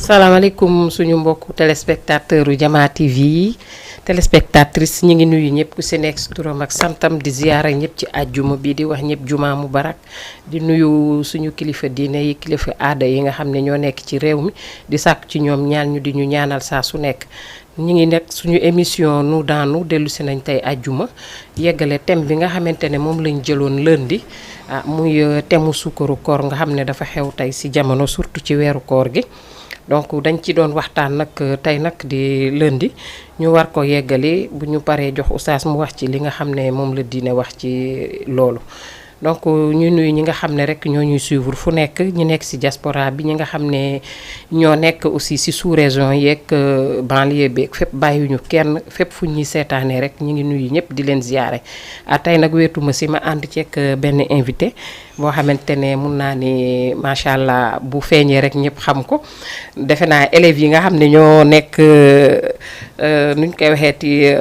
salaamaaleykum suñu mbokku téléspectateur yu Jama TV yi téléspectatrice ñi ngi nuyu ñëpp ku si nekk si turam ak santam di ziyaara ñëpp ci àjjuma bi di wax ñëpp juma mubarak di nuyu suñu kilifa diine yi kilifa aada yi nga xam ne ñoo nekk ci réew mi di sàkku ci ñoom ñaan ñu di ñu ñaanal saa su nekk. ñi ngi nekk suñu émission nu daanu dellu si nañ tey àjjuma yeggale thème bi nga xamante ne moom lañ jëloon lundi muy thème sukkaru koor nga xam ne dafa xew tey si jamono surtout ci weeru koor gi. donc dañ ci doon waxtaan nag tey nag di lundi ñu war ko yeggali bu ñu paree jox oustaz mu wax ci li nga xam ne moom la diine wax ci loolu. donc ñu nuyu ñi nga xam ne rek ñoo ñuy suivre fu nekk ñi nekk ci diaspora bi ñi nga xam ne ñoo nekk aussi ci sous-région yeeg banlieue bi fépp bàyyiwuñu kenn fépp fu ñuy seetaanee rek ñu ngi nuyu ñëpp di leen ziyaare tey nag weetuma ci ma ànd ceeg benn invité boo xamante ne mun naa ni macha allah bu feeñee rek ñëpp xam ko defe naa élèves yi nga xam ne ñoo nekk nuñ koy waxeeti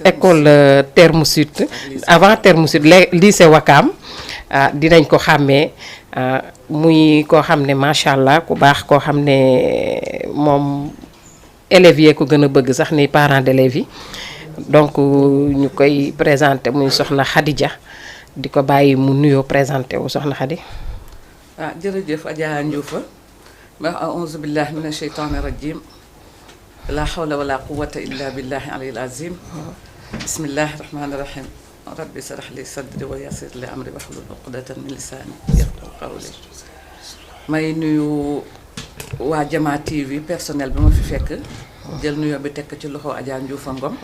école Terme Sud avant Terme Sud lycée Wakam dinañ ko xàmmee muy koo xam ne macha allah ku baax koo xam ne moom élèves yee ko gën a bëgg sax ni parents d'élèves yi donc ñu koy présenté muy soxna Khadija di ko bàyyi mu nuyoo présenté wu soxna Khadi. jërëjëf Adja Ndioufa ma a'uuzu billahi mina sheytaani rajim la hawla wala quwwata illa billahi aliyil azim bismillahi rahmani rahim rabbi shrah li sadri wa yassir li amri wahlul uqdatan min lisani yafqahu qawli. may nuyu waa Jama TV personnel bi ma fi fekk jël nuyoo bi tekk ci loxo Adja Ndioufa Ngom.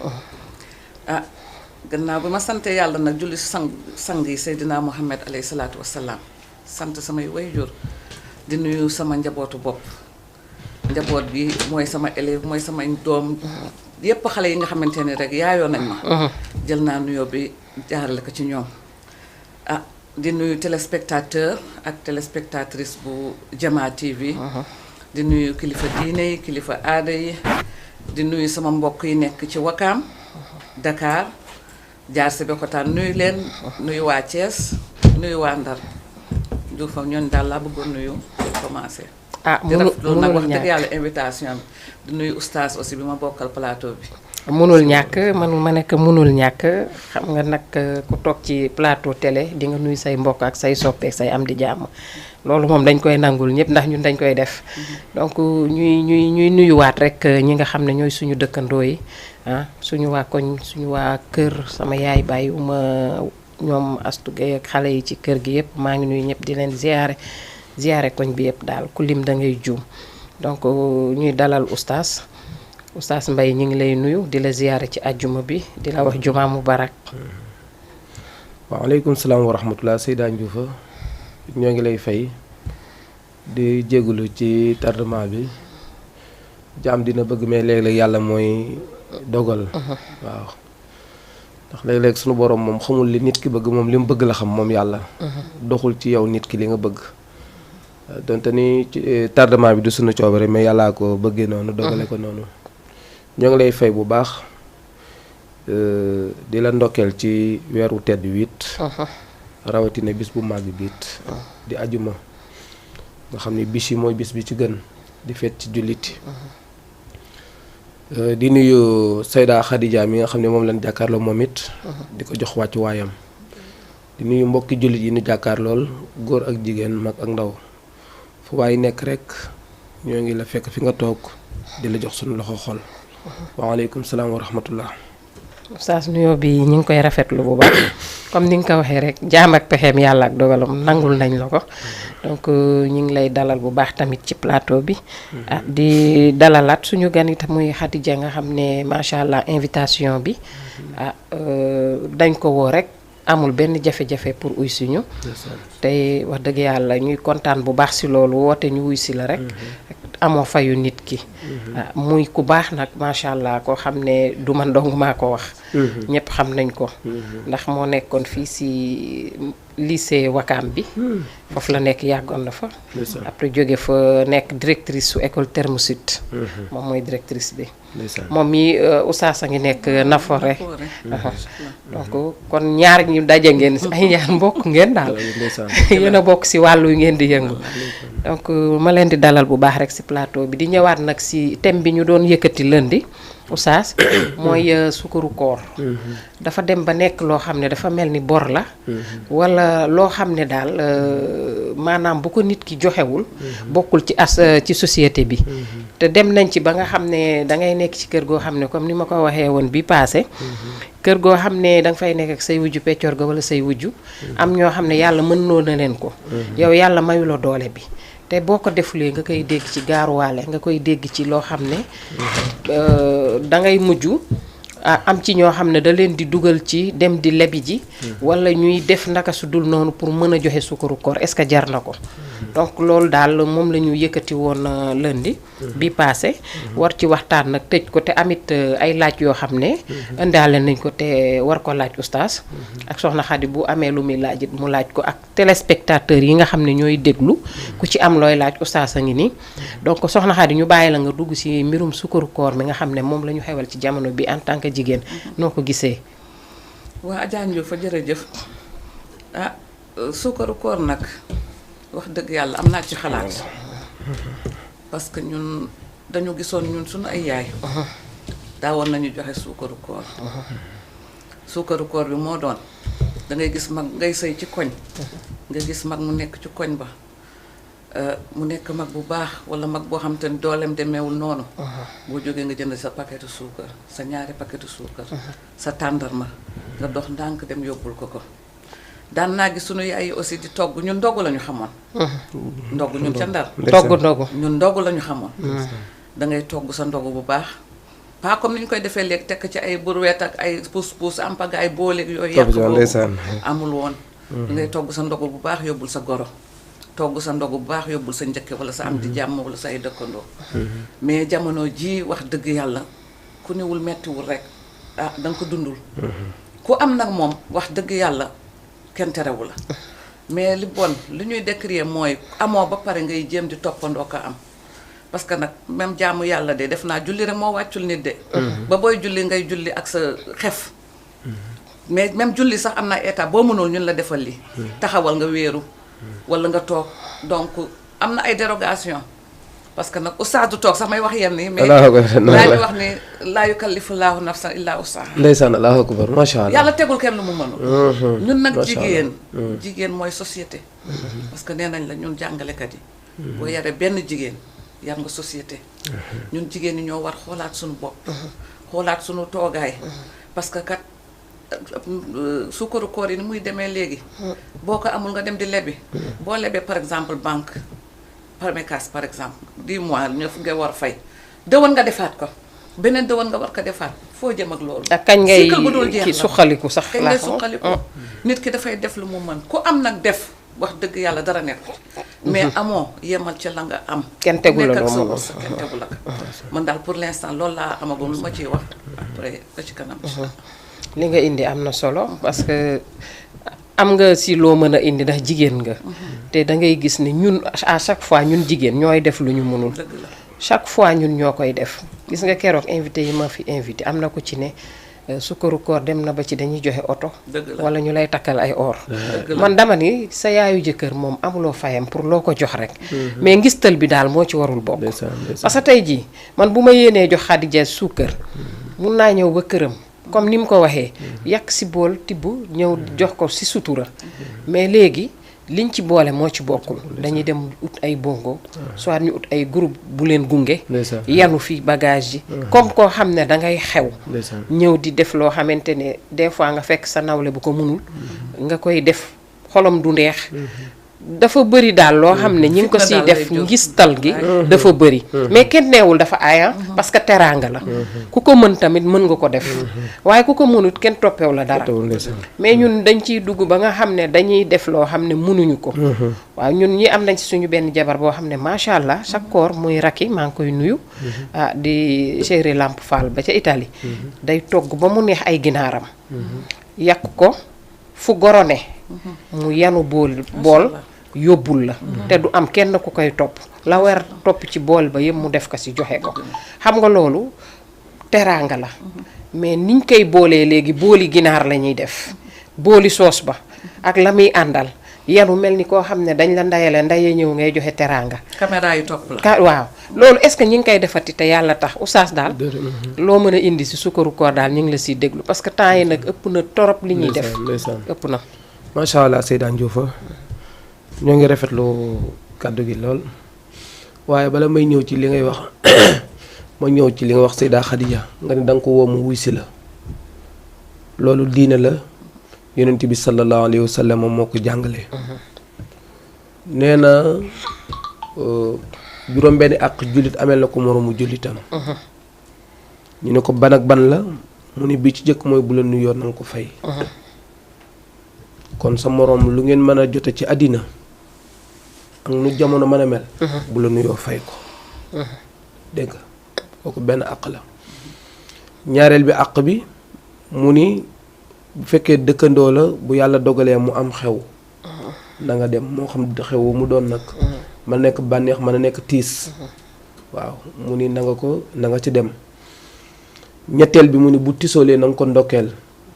gannaaw bi ma sante yàlla nag julli sang yi Seydina Muhammad alayhi salaatu wassalaam sant samay waajur di nuyu sama njabootu bopp. njaboot bi mooy sama élève mooy samay doom yépp xale yi nga xamante ne rek yaayoo nañ ma jël naa nuyoo bi jaarale ko ci ñoom di nuyu téléspectateur ak téléspectatrice bu Jama TV di nuyu kilifa diine yi kilifa aada yi di nuyu sama mbokk yi nekk ci Wakaam Dakar jaar Sébikotane nuyu leen nuyu waa Thiès nuyu waa Ndar Diouf ñoon daal laa bëggoon nuyu commencé loolu nag wax dëgg yàlla invitation bi di nuyu oustaz aussi bi ma bokkal plateau bi. mënul ñàkk ma nekk mënul ñàkk xam nga nag ku toog ci plateau télé di nga nuyu say mbokk ak say soppeek say am di jàmm loolu moom dañ koy nangul ñëpp ndax ñun dañ koy def. donc ñuy nuyuwaat rek ñi nga xam ne ñooy suñu dëkkandoo yi suñu waa koñ suñu waa kër sama yaay bàyyiwuma ñoom Astu Gay ak xale yi ci kër gi yëpp maa ngi nuyu ñëpp di leen ziyaare koñ bi yëpp daal ku lim da ngay juum donc ñuy dalal oustaz Mbaye ñu ngi lay nuyu di la ziyaare ci àjjuma bi di la wax juma mubarak. waaleykum salaam wa rahmatulah Seyda Ndioufa ñoo ngi lay fay di jégalu ci tardement bi jaam dina bëgg mais léeg-léeg yàlla mooy dogal. waaw ndax léeg-léeg sunu borom moom xamul li nit ki bëgg moom li mu bëgg la xam moom yàlla. doxul ci yow nit ki li nga bëgg. donte ni tardement bi du sunu coobare mais yàllaa ko bëggee noonu dogale ko noonu ñoo ngi lay fay bu baax di la ndokkeel ci weeru tedd wiit rawatina bis bu màgg biit di ajuma nga xam ni bis yi mooy bis bi ci gën di fet ci julliti di nuyu Seyda Khadija mi nga xam ne moom lañ jàkkaarloo moom it di ko jox wàccu waayam di nuyu mbokki jullit yi ñu jàkkaar lool góor ak jigéen mag ak ndaw fu waay nekk rek ñoo ngi la fekk fi nga toog di la jox suñu loxo xol. waaleykum salaam wa rahmatullah. oustaz nuyoo bi ñu ngi koy rafetlu bu baax comme ni nga ko waxee rek jaam ak pexeem yàlla ak dogalam nangul nañ la ko donc ñu ngi lay dalal bu baax tamit ci plateau bi. di dalalaat suñu gan itam muy Khadija nga xam ne macha allah invitation bi dañ ko woo rek. amul benn jafe-jafe pour uy si ñu tey wax dëgg yàlla ñuy kontaan bu baax si loolu woote ñu wuy si la rek amoo fayu nit ki muy ku baax nag macha allah koo xam ne du man dong maa ko wax ñëpp xam nañ ko ndax moo nekkoon fii si lycée Wakaam bi foofu la nekk yàggoon na fa après jóge fa nekk directrice su école Terme Sud moom mooy directrice bi moom mi oustaz a ngi nekk Nafoore donc kon ñaar ñu daje ngeen ay ñaar mbokk ngeen daal yéen a bokk si wàllu yu ngeen di yëngu donc ma leen di dalal bu baax rek si plateau bi di ñëwaat nag si thème bi ñu doon yëkkati lundi oustaz mooy sukaru koor dafa dem ba nekk loo xam ne dafa mel ni bor la wala loo xam ne daal maanaam bu ko nit ki joxewul bokkul ci société bi te dem nañ ci ba nga xam ne da ngay nekk ci kër goo xam ne comme ni ma ko waxee woon bi passé kër goo xam ne da nga fay nekk ak say wujju peccor ga wala say wujju am ñoo xam ne yàlla mën loo na leen ko yow yàlla mayuloo doole bi te boo ko defulee nga koy dégg ci gaaruwaale nga koy dégg ci loo xam ne da ngay mujj am ci ñoo xam ne da leen di dugal ci dem di lebi ji wala ñuy def naka su dul noonu pour mën a joxe sukaru koor est-ce que jar na ko donc loolu daal moom la ñu yëkkati woon lundi bi passé war ci waxtaan nag tëj ko te amit ay laaj yoo xam ne indaale nañ ko te war ko laaj oustaz ak soxna Xadi bu amee lu muy laajit mu laaj ko ak téléspectateurs yi nga xam ne ñooy déglu ku ci am looy laaj oustaz a ngi nii donc soxna Xadi ñu bàyyi la nga dugg ci mbirum sukaru koor mi nga xam ne moom la ñu xewal ci jamono bi en tant que jigéen noo ko gisee. waa Adja Ndiouf fa jërëjëf sukaru koor nag wax dëgg yàlla am naa ci xalaat parce que ñun dañu gisoon ñun suñu ay yaay daawoon nañu joxe sukaru koor sukaru koor bi moo doon da ngay gis mag ngay sëy ci koñ nga gis mag mu nekk ci koñ ba mu nekk mag bu baax wala mag boo xam te ne dooleem demeewul noonu boo jógee nga jënd sa paquetu suukar sa ñaari paquetu suukar sa tàndarma nga dox ndànk dem yóbbul ko daan naa gis sunu yaay yi aussi di togg ñun ndogu la ñu xamoon ndogu ñun ca Ndar ñun ndogu la ñu xamoon da ngay togg sa ndogu bu baax pas comme ni ñu koy defee léegi tekk ci ay brouette ak ay pousse-pousse am paga ay booleeg yooyu yàq boobu amul woon da ngay togg sa ndogu bu baax yóbbul sa goro togg sa ndogu bu baax yóbbul sa njëkke wala sa am di jàmm wala sa ay dëkkandoo mais jamono ji wax dëgg yàlla ku newul mettiwul rek da nga ko dundul ku am nag moom wax dëgg yàlla kenn terewu la mais li bon li ñuy décrier mooy amoo ba pare ngay jéem di toppandoo ko am parce que nag même jaamu yàlla de def naa julli rek moo wàccul nit de ba booy julli ngay julli ak sa xef mais même julli sax am na état boo mënul ñun la defal li taxawal nga wéeru wala nga toog donc am na ay dérogation parce que nag oustaz du toog sax may wax yenn yi mais laa ñu wax ni laa yukallifu laahu nafsan illaa wus'ahaa ndeysaan allahu akbar macha allah yàlla tegul kenn lu mu mënul ñun nag jigéen mooy société parce que nee nañ la ñun jàngalekat yi boo yaree benn jigéen yar nga société ñun jigéen ñi ñoo war xoolaat suñu bopp xoolaat suñu toogaay parce que kat suukaru koor yi ni muy demee léegi boo ko amul nga dem di lebi boo lebee par exemple banque Parmecas par exemple 10 mois nga war fay dëwan nga defaat ko beneen dëwan nga war ko defaat foo jëm ak loolu ak kañ ngay ki suqaliku sax kañ ngay suqaliku nit ki dafay def lu mu mën ku am nag def wax dëgg yàlla dara nekk mais amoo yemal ca la nga am kenn tegu la sa wërsëg kenn tegu la ko man daal pour l'instant loolu laa amagum lu ma ciy wax après ba ci kanam li nga indi am na solo parce que am nga si loo mën a indi ndax jigéen nga te da ngay gis ne ñun à chaque fois ñun jigéen ñooy def lu ñu mënul chaque fois ñun ñoo koy def gis nga keroog invité yi ma fi invité am na ko ci ne sukaru koor dem na ba ci dañuy joxe oto wala ñu lay takkal ay or man dama ni sa yaayu jëkkër moom amuloo fayam pour loo ko jox rek mais ngistal bi daal moo ci warul bokk parce que tey jii man bu ma yéenee jox Xadija suukar mun naa ñëw ba këram comme ni mu ko waxee yàq si bool tibb ñëw jox ko si sutura mais léegi liñ ci boole moo ci bokkul dañuy dem ut ay bongo soit ñu ut ay groupe bu leen gunge yanu fi bagage yi comme koo xam ne dangay xew ñëw di def loo xamante ne des fois nga fekk sa nawle bu ko mënul nga koy def xolom du neex dafa bëri daal loo xam ne ñi ngi ko siy def ngistal gi dafa bëri mais kenn neewul dafa aaya parce que teraanga la ku ko mën tamit mën nga ko def waaye ku ko mënut kenn toppew la dara mais ñun dañ ciy dugg ba nga xam ne dañuy def loo xam ne mënuñu ko waaw ñun ñi am nañ ci suñu benn jabar boo xam ne macha allah chaque koor muy rakki maa ngi koy nuyu di chéri Lamp Fall ba ca Italie day togg ba mu neex ay ginaaram yàq ko fu gorone mu yanu bool yóbbul la te du am kenn ku koy topp la war topp ci bool ba yëpp mu def ko ci joxe ko xam nga loolu teraanga la mais niñ koy boolee léegi booli ginaar la ñuy def booli soos ba ak la muy àndal yanu mel ni koo xam ne dañ la ndayale ndaye ñëw ngay joxe teraanga caméra yi topp la waaw loolu est-ce que ñi ngi koy defati te yàlla tax oustaz daal loo mën a indi si sukkaru koor daal ñu ngi la siy déglu parce que temps yi nag ëpp na torop li ñuy def ëpp na macha allah Seyda Ndioufa ñoo ngi rafetlu kàddu gi lool waaye bala may ñëw ci li ngay wax ma ñëw ci li nga wax Seyda Khadija nga ne da nga ko woo mu wuy si la loolu diine la yonent bi sallallahu alayhi wa sallam moo ko jàngale nee na juróom benn àq jullit amel na ko moroomu jullitam ñu ne ko ban ak ban la mu ne bi ci jëkk mooy bu la nuyoo na nga ko fay kon sa moroom lu ngeen mën a jote ci àddina ak nu jamono mën a mel bu la nuyoo fay ko dégg nga kooku benn àq la ñaareel bi àq bi mu ni bu fekkee dëkkandoo la bu yàlla dogalee mu am xew na nga dem moo xam xew mu doon nag mën nekk bànneex mën a nekk tiis waaw mu ni na nga ci dem ñetteel bi mu ni bu tisoolee na nga ko ndokkeel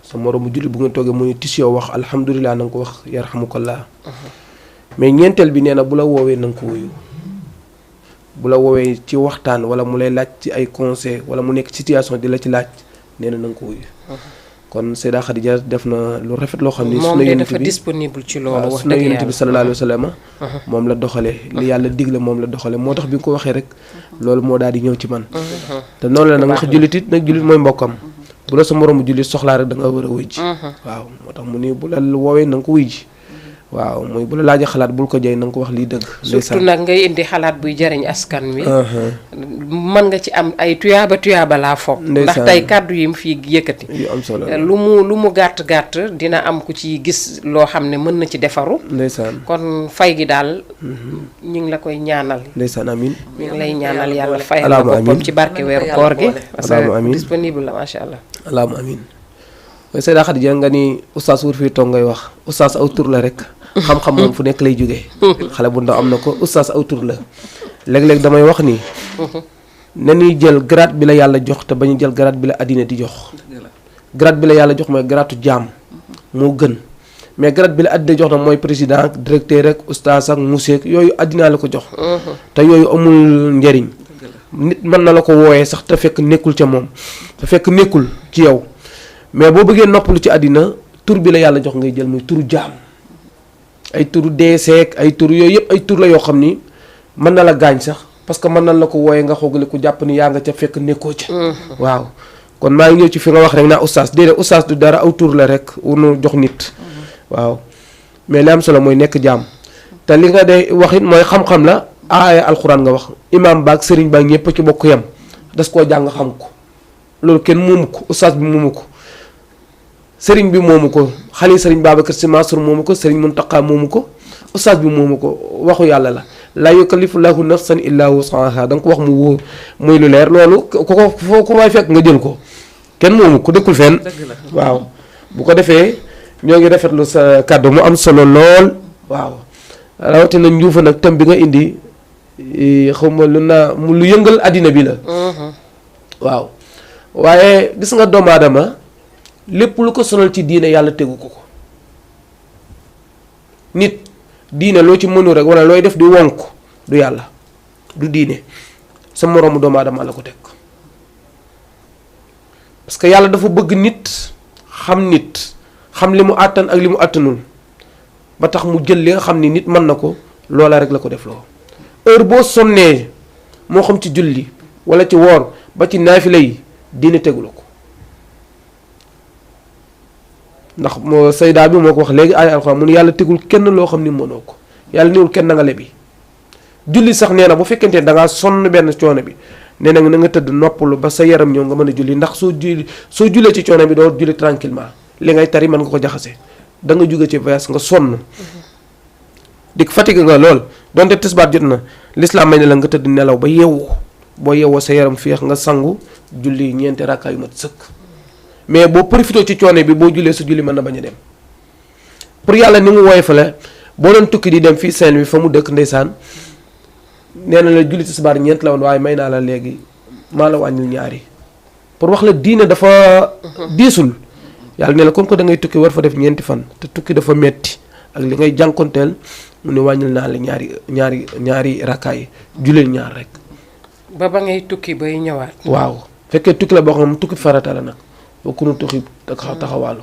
sa moroomu jullit bu ngeen toogee mu ni tisoo wax alhamdulilah na nga ko wax yarhamukallah mais ñeenteel bi nee na bu la woowee na nga ko wuyu bu la woowee ci waxtaan wala mu lay laaj ci ay conseil wala mu nekk situation di la ci laaj nee na nga ko wuyu kon Seyda Khadija def na lu rafet loo xam ni moom de dafa disponible ci loolu wax dëgg yàlla bi sallallahu alayhi wa sallam moom la doxalee li yàlla digle moom la doxalee moo tax bi nga ko waxee rek loolu moo daal di ñëw ci man te noonu la nag wax jullit it nag jullit mooy mbokkam bu la sa moroomu jullit soxlaa rek da nga war a wuy ji waaw moo tax mu ni bu la woowee na nga ko wuy ji waaw mooy bu la laajee xalaat bul ko jey na nga ko wax lii dëgg surtout nag ngay indi xalaat buy jariñ askan wi mën nga ci am ay tuyaaba laa foog ndax tey kàddu yi mu fi yëkkati yu am solo lu mu gàtt dina am ku ci gis loo xam ne mën na ci defaru ndeysaan kon fay gi daal ñu ngi la koy ñaanal ndeysaan amin ñu ngi lay ñaanal yàlla fayal la boppam ci barke weeru koor gi parce que disponible la macha allah allahumma amin Seyda Khadija nga ni oustaz wur fii toog ngay wax oustaz aw tur la rek xam-xam moom fu nekk lay jógee xale bu ndaw am na ko oustaz aw tur la léeg-léeg damay wax ni na ñuy jël grade bi la yàlla jox te bañu jël grade bi la àddina di jox grade bi la yàlla jox mooy gratu jaam moo gën mais grade bi la àddina jox na mooy président ak directeur ak oustaz ak monsieur yooyu àddinaa la ko jox te yooyu amul njëriñ nit mën na la ko wooyee sax te fekk nekkul ca moom te fekk nekkul ci yow mais boo bëggee noppalu ci àddina tur bi la yàlla jox ngay jël muy turu jaam ay turu deeseek ay tur yooyu yëpp ay tur la yoo xam ni mën na la gaañ sax parce que mën na la ko wooyee nga xoogale ku jàpp ni yaa nga ca fekk nekkoo ca waaw kon maa ngi ñëw ci fi nga wax rek naa oustaz déedéet oustaz du dara aw tur la rek wunu jox nit waaw mais li am solo mooy nekk jaam te li nga de wax it mooy xam-xam la aaya alxuraan nga wax imam baag sëriñ baag ñëpp ci bokk yam das koo jàng xam ko loolu kenn moomu ko oustaz bi moomu ko sëriñ bi moomu ko xale sëriñ Babacar Sy Mansour moomu ko sëriñ Muntaqa moomu ko oustaz bi moomu ko waxu yàlla la laa yukallifu llaahu nafsan illaa wus'ahaa da nga ko wax mu wóor muy lu leer loolu ku may fekk nga jël ko kenn moomu ko dëkkul fenn waaw bu ko defee ñoo ngi rafetlu sa kàddu mu am solo lool waaw rawatina njuufa nag thème bi nga indi xaw ma lu yëngal àddina bi la waaw waaye gis nga doomu aadama lépp lu ko sonal ci diine yàlla tegu ko nit diine loo ci mënu rek wala looy def di wonk du yàlla du diine sa moroomu doomu aadama la ko teg parce que yàlla dafa bëgg nit xam li mu àttan ak li mu àttanul ba tax mu jël li nga xam ni nit mën na ko loola rek la ko def loo heure boo sonnee moo xam ci julli wala ci woor ba ci naafila yi diine tegu la ko ndax sayda bi moo ko wax léegi ay alxuraan mu ne yàlla tegul kenn loo xam ni mënoo ko yàlla néewul kenn na nga lebi julli sax nee na bu fekkente ne dangaa sonn benn coono bi nee na nga tëdd noppalu ba sa yaram ñëw nga mën a julli ndax soo jullee ci coono bi doo julli tranquillement li ngay tari mën nga ko jaxase da nga jóge ci voyage nga sonn di fatigue nga lool donte tisbaat jot na l'islam may ne la nga tëdd nelaw ba yeewu boo yeewoo sa yaram féex nga sangu julli ñeenti rakkaa yu mat sëkk mais boo profité ci coono bi boo jullee sa julli mën na bañ a dem pour yàlla ni mu woyofale boo doon tukki di dem fii Saint-Louis fa mu dëkk ndeysaan nee na la julli tisbaar ñeent la woon waaye may naa la léegi maa la wàññil ñaari pour wax la diine dafa diisul yàlla ne la comme que da ngay tukki war fa def ñeenti fan te tukki dafa metti ak li ngay jànkonteel mu ne wàññil naa la ñaari rakkaa yi juleel ñaar rek. ba ngay tukki bay ñëwaat. waaw fekkee tukki la boo xam ne tukki farata la nag boo ko tukki taxawaalu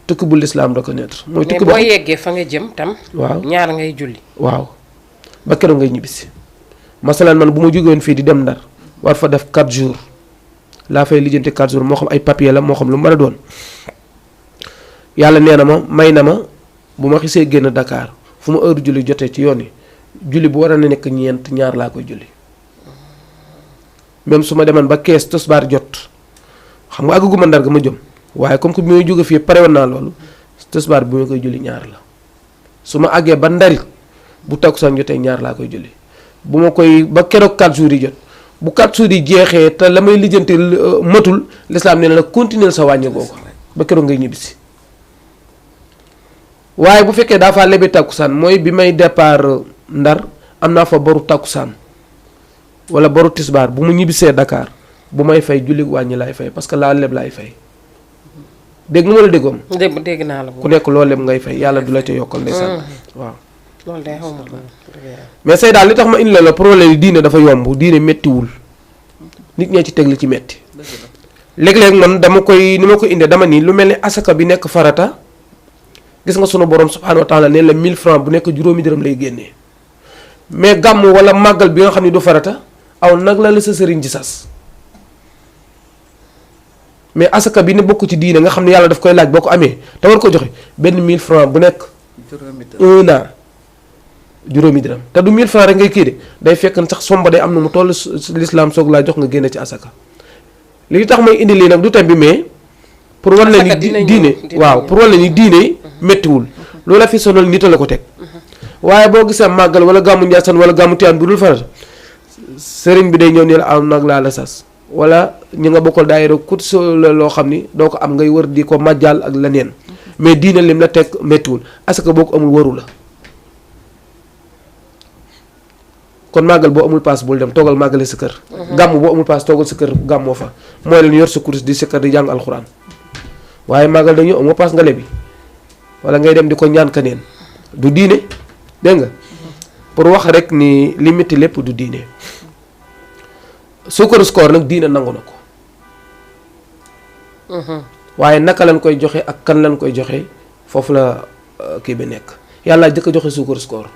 tukki bu lislaam reconnaître mooy tukki boo yeggee fa nga jëm tam. waaw ñaar ngay julli. waaw ba keroog ngay ñibbisi masalan man bu ma jógewoon fii di dem Ndar war fa def 4 jours laa fay lijjanti 4 jours moo xam ay papier la moo xam lu mu mën a doon yàlla nee na ma may na ma bu ma xisee génn Dakar fu ma heure julli jotee ci yoon yi julli bu war a nekk ñaar laa koy julli même su ma demoon ba kees tosbaar jot xam nga àggaguma Ndar ga ma jëm waaye comme que bi may jóge fii pare woon naa loolu tosbaar bi ma koy julli ñaar la su ma àggee ba Ndarit bu takkusaan jotee ñaar laa koy julli bu ma koy ba keroog 4 jours yi jot bu 4 jours yi jeexee te la may lijjante matul lislaam nee na nag continuer sa wàññi googu ba keroog ngay ñibbisi waaye bu fekkee daa faa lebe takkusaan mooy bi may départ Ndar am naa fa boru takkusaan wala boru tisbaar bu mu ñibbisee Dakar bu may fay julli wàññi laay fay parce que laa leb laay fay dégg nga ma la déggoom. dégg naa la ku nekk loo leb ngay fay yàlla du la ca yokkal ndeysaan waaw. loolu day xaw ma mais say daal li tax ma indi la problème yi diine dafa yomb diine méttiwul nit ñee ci teg li ci métti léeg-léeg man dama koy ni ma ko indee dama ni lu mel ni asaka bi nekk farata gis nga sunu borom subhanahu wa taala ne la 1000 francs bu nekk juróomi dërëm lay génnee mais gàmm wala màggal bi nga xam ne du farata aw nag la sa sëriñ ji sas mais asaka bi ne bokk ci diine nga xam ne yàlla daf koy laaj boo ko amee te war ko joxe benn 1000 francs bu nekk 1 an juróomi dërëm te du 1000 francs rek ngay kii de day fekk sax somba day am na mu toll l'islam soog laa jox nga génne ci asaka li tax may indi lii nag du tem bi mais pour wan la ni diine waaw pour wan la ni diine méttiwul loola fi sonal nit a la ko teg waaye boo gisee màggal wala gàmmu Njaasaan wala gàmmu Tiyaan bu dul farata sëriñ bi day ñëw ne la am nag laa la sas wala ñi nga bokkal daayira kut so la loo xam ni doo ko am ngay wër di ko màjjal ak leneen mais diine lim la teg méttiwul asaka boo ko amul waru la kon màggal boo amul paas bul dem toogal màggale sa kër gàmm boo amul paas toogal sa kër gàmmoo fa mooy leen yor sa kurus di sikkar di jàng alxuraan waaye màggal dañu amoo paas nga lebi wala ngay dem di ko ñaan kaneen du diine dégg nga pour wax rek ni li métti lépp du diine suukaru koor nag diine nangu na ko waaye naka lañ koy joxe ak kan lañ koy joxe foofu la kii bi nekk yàlla jëkk a joxe suukaru koor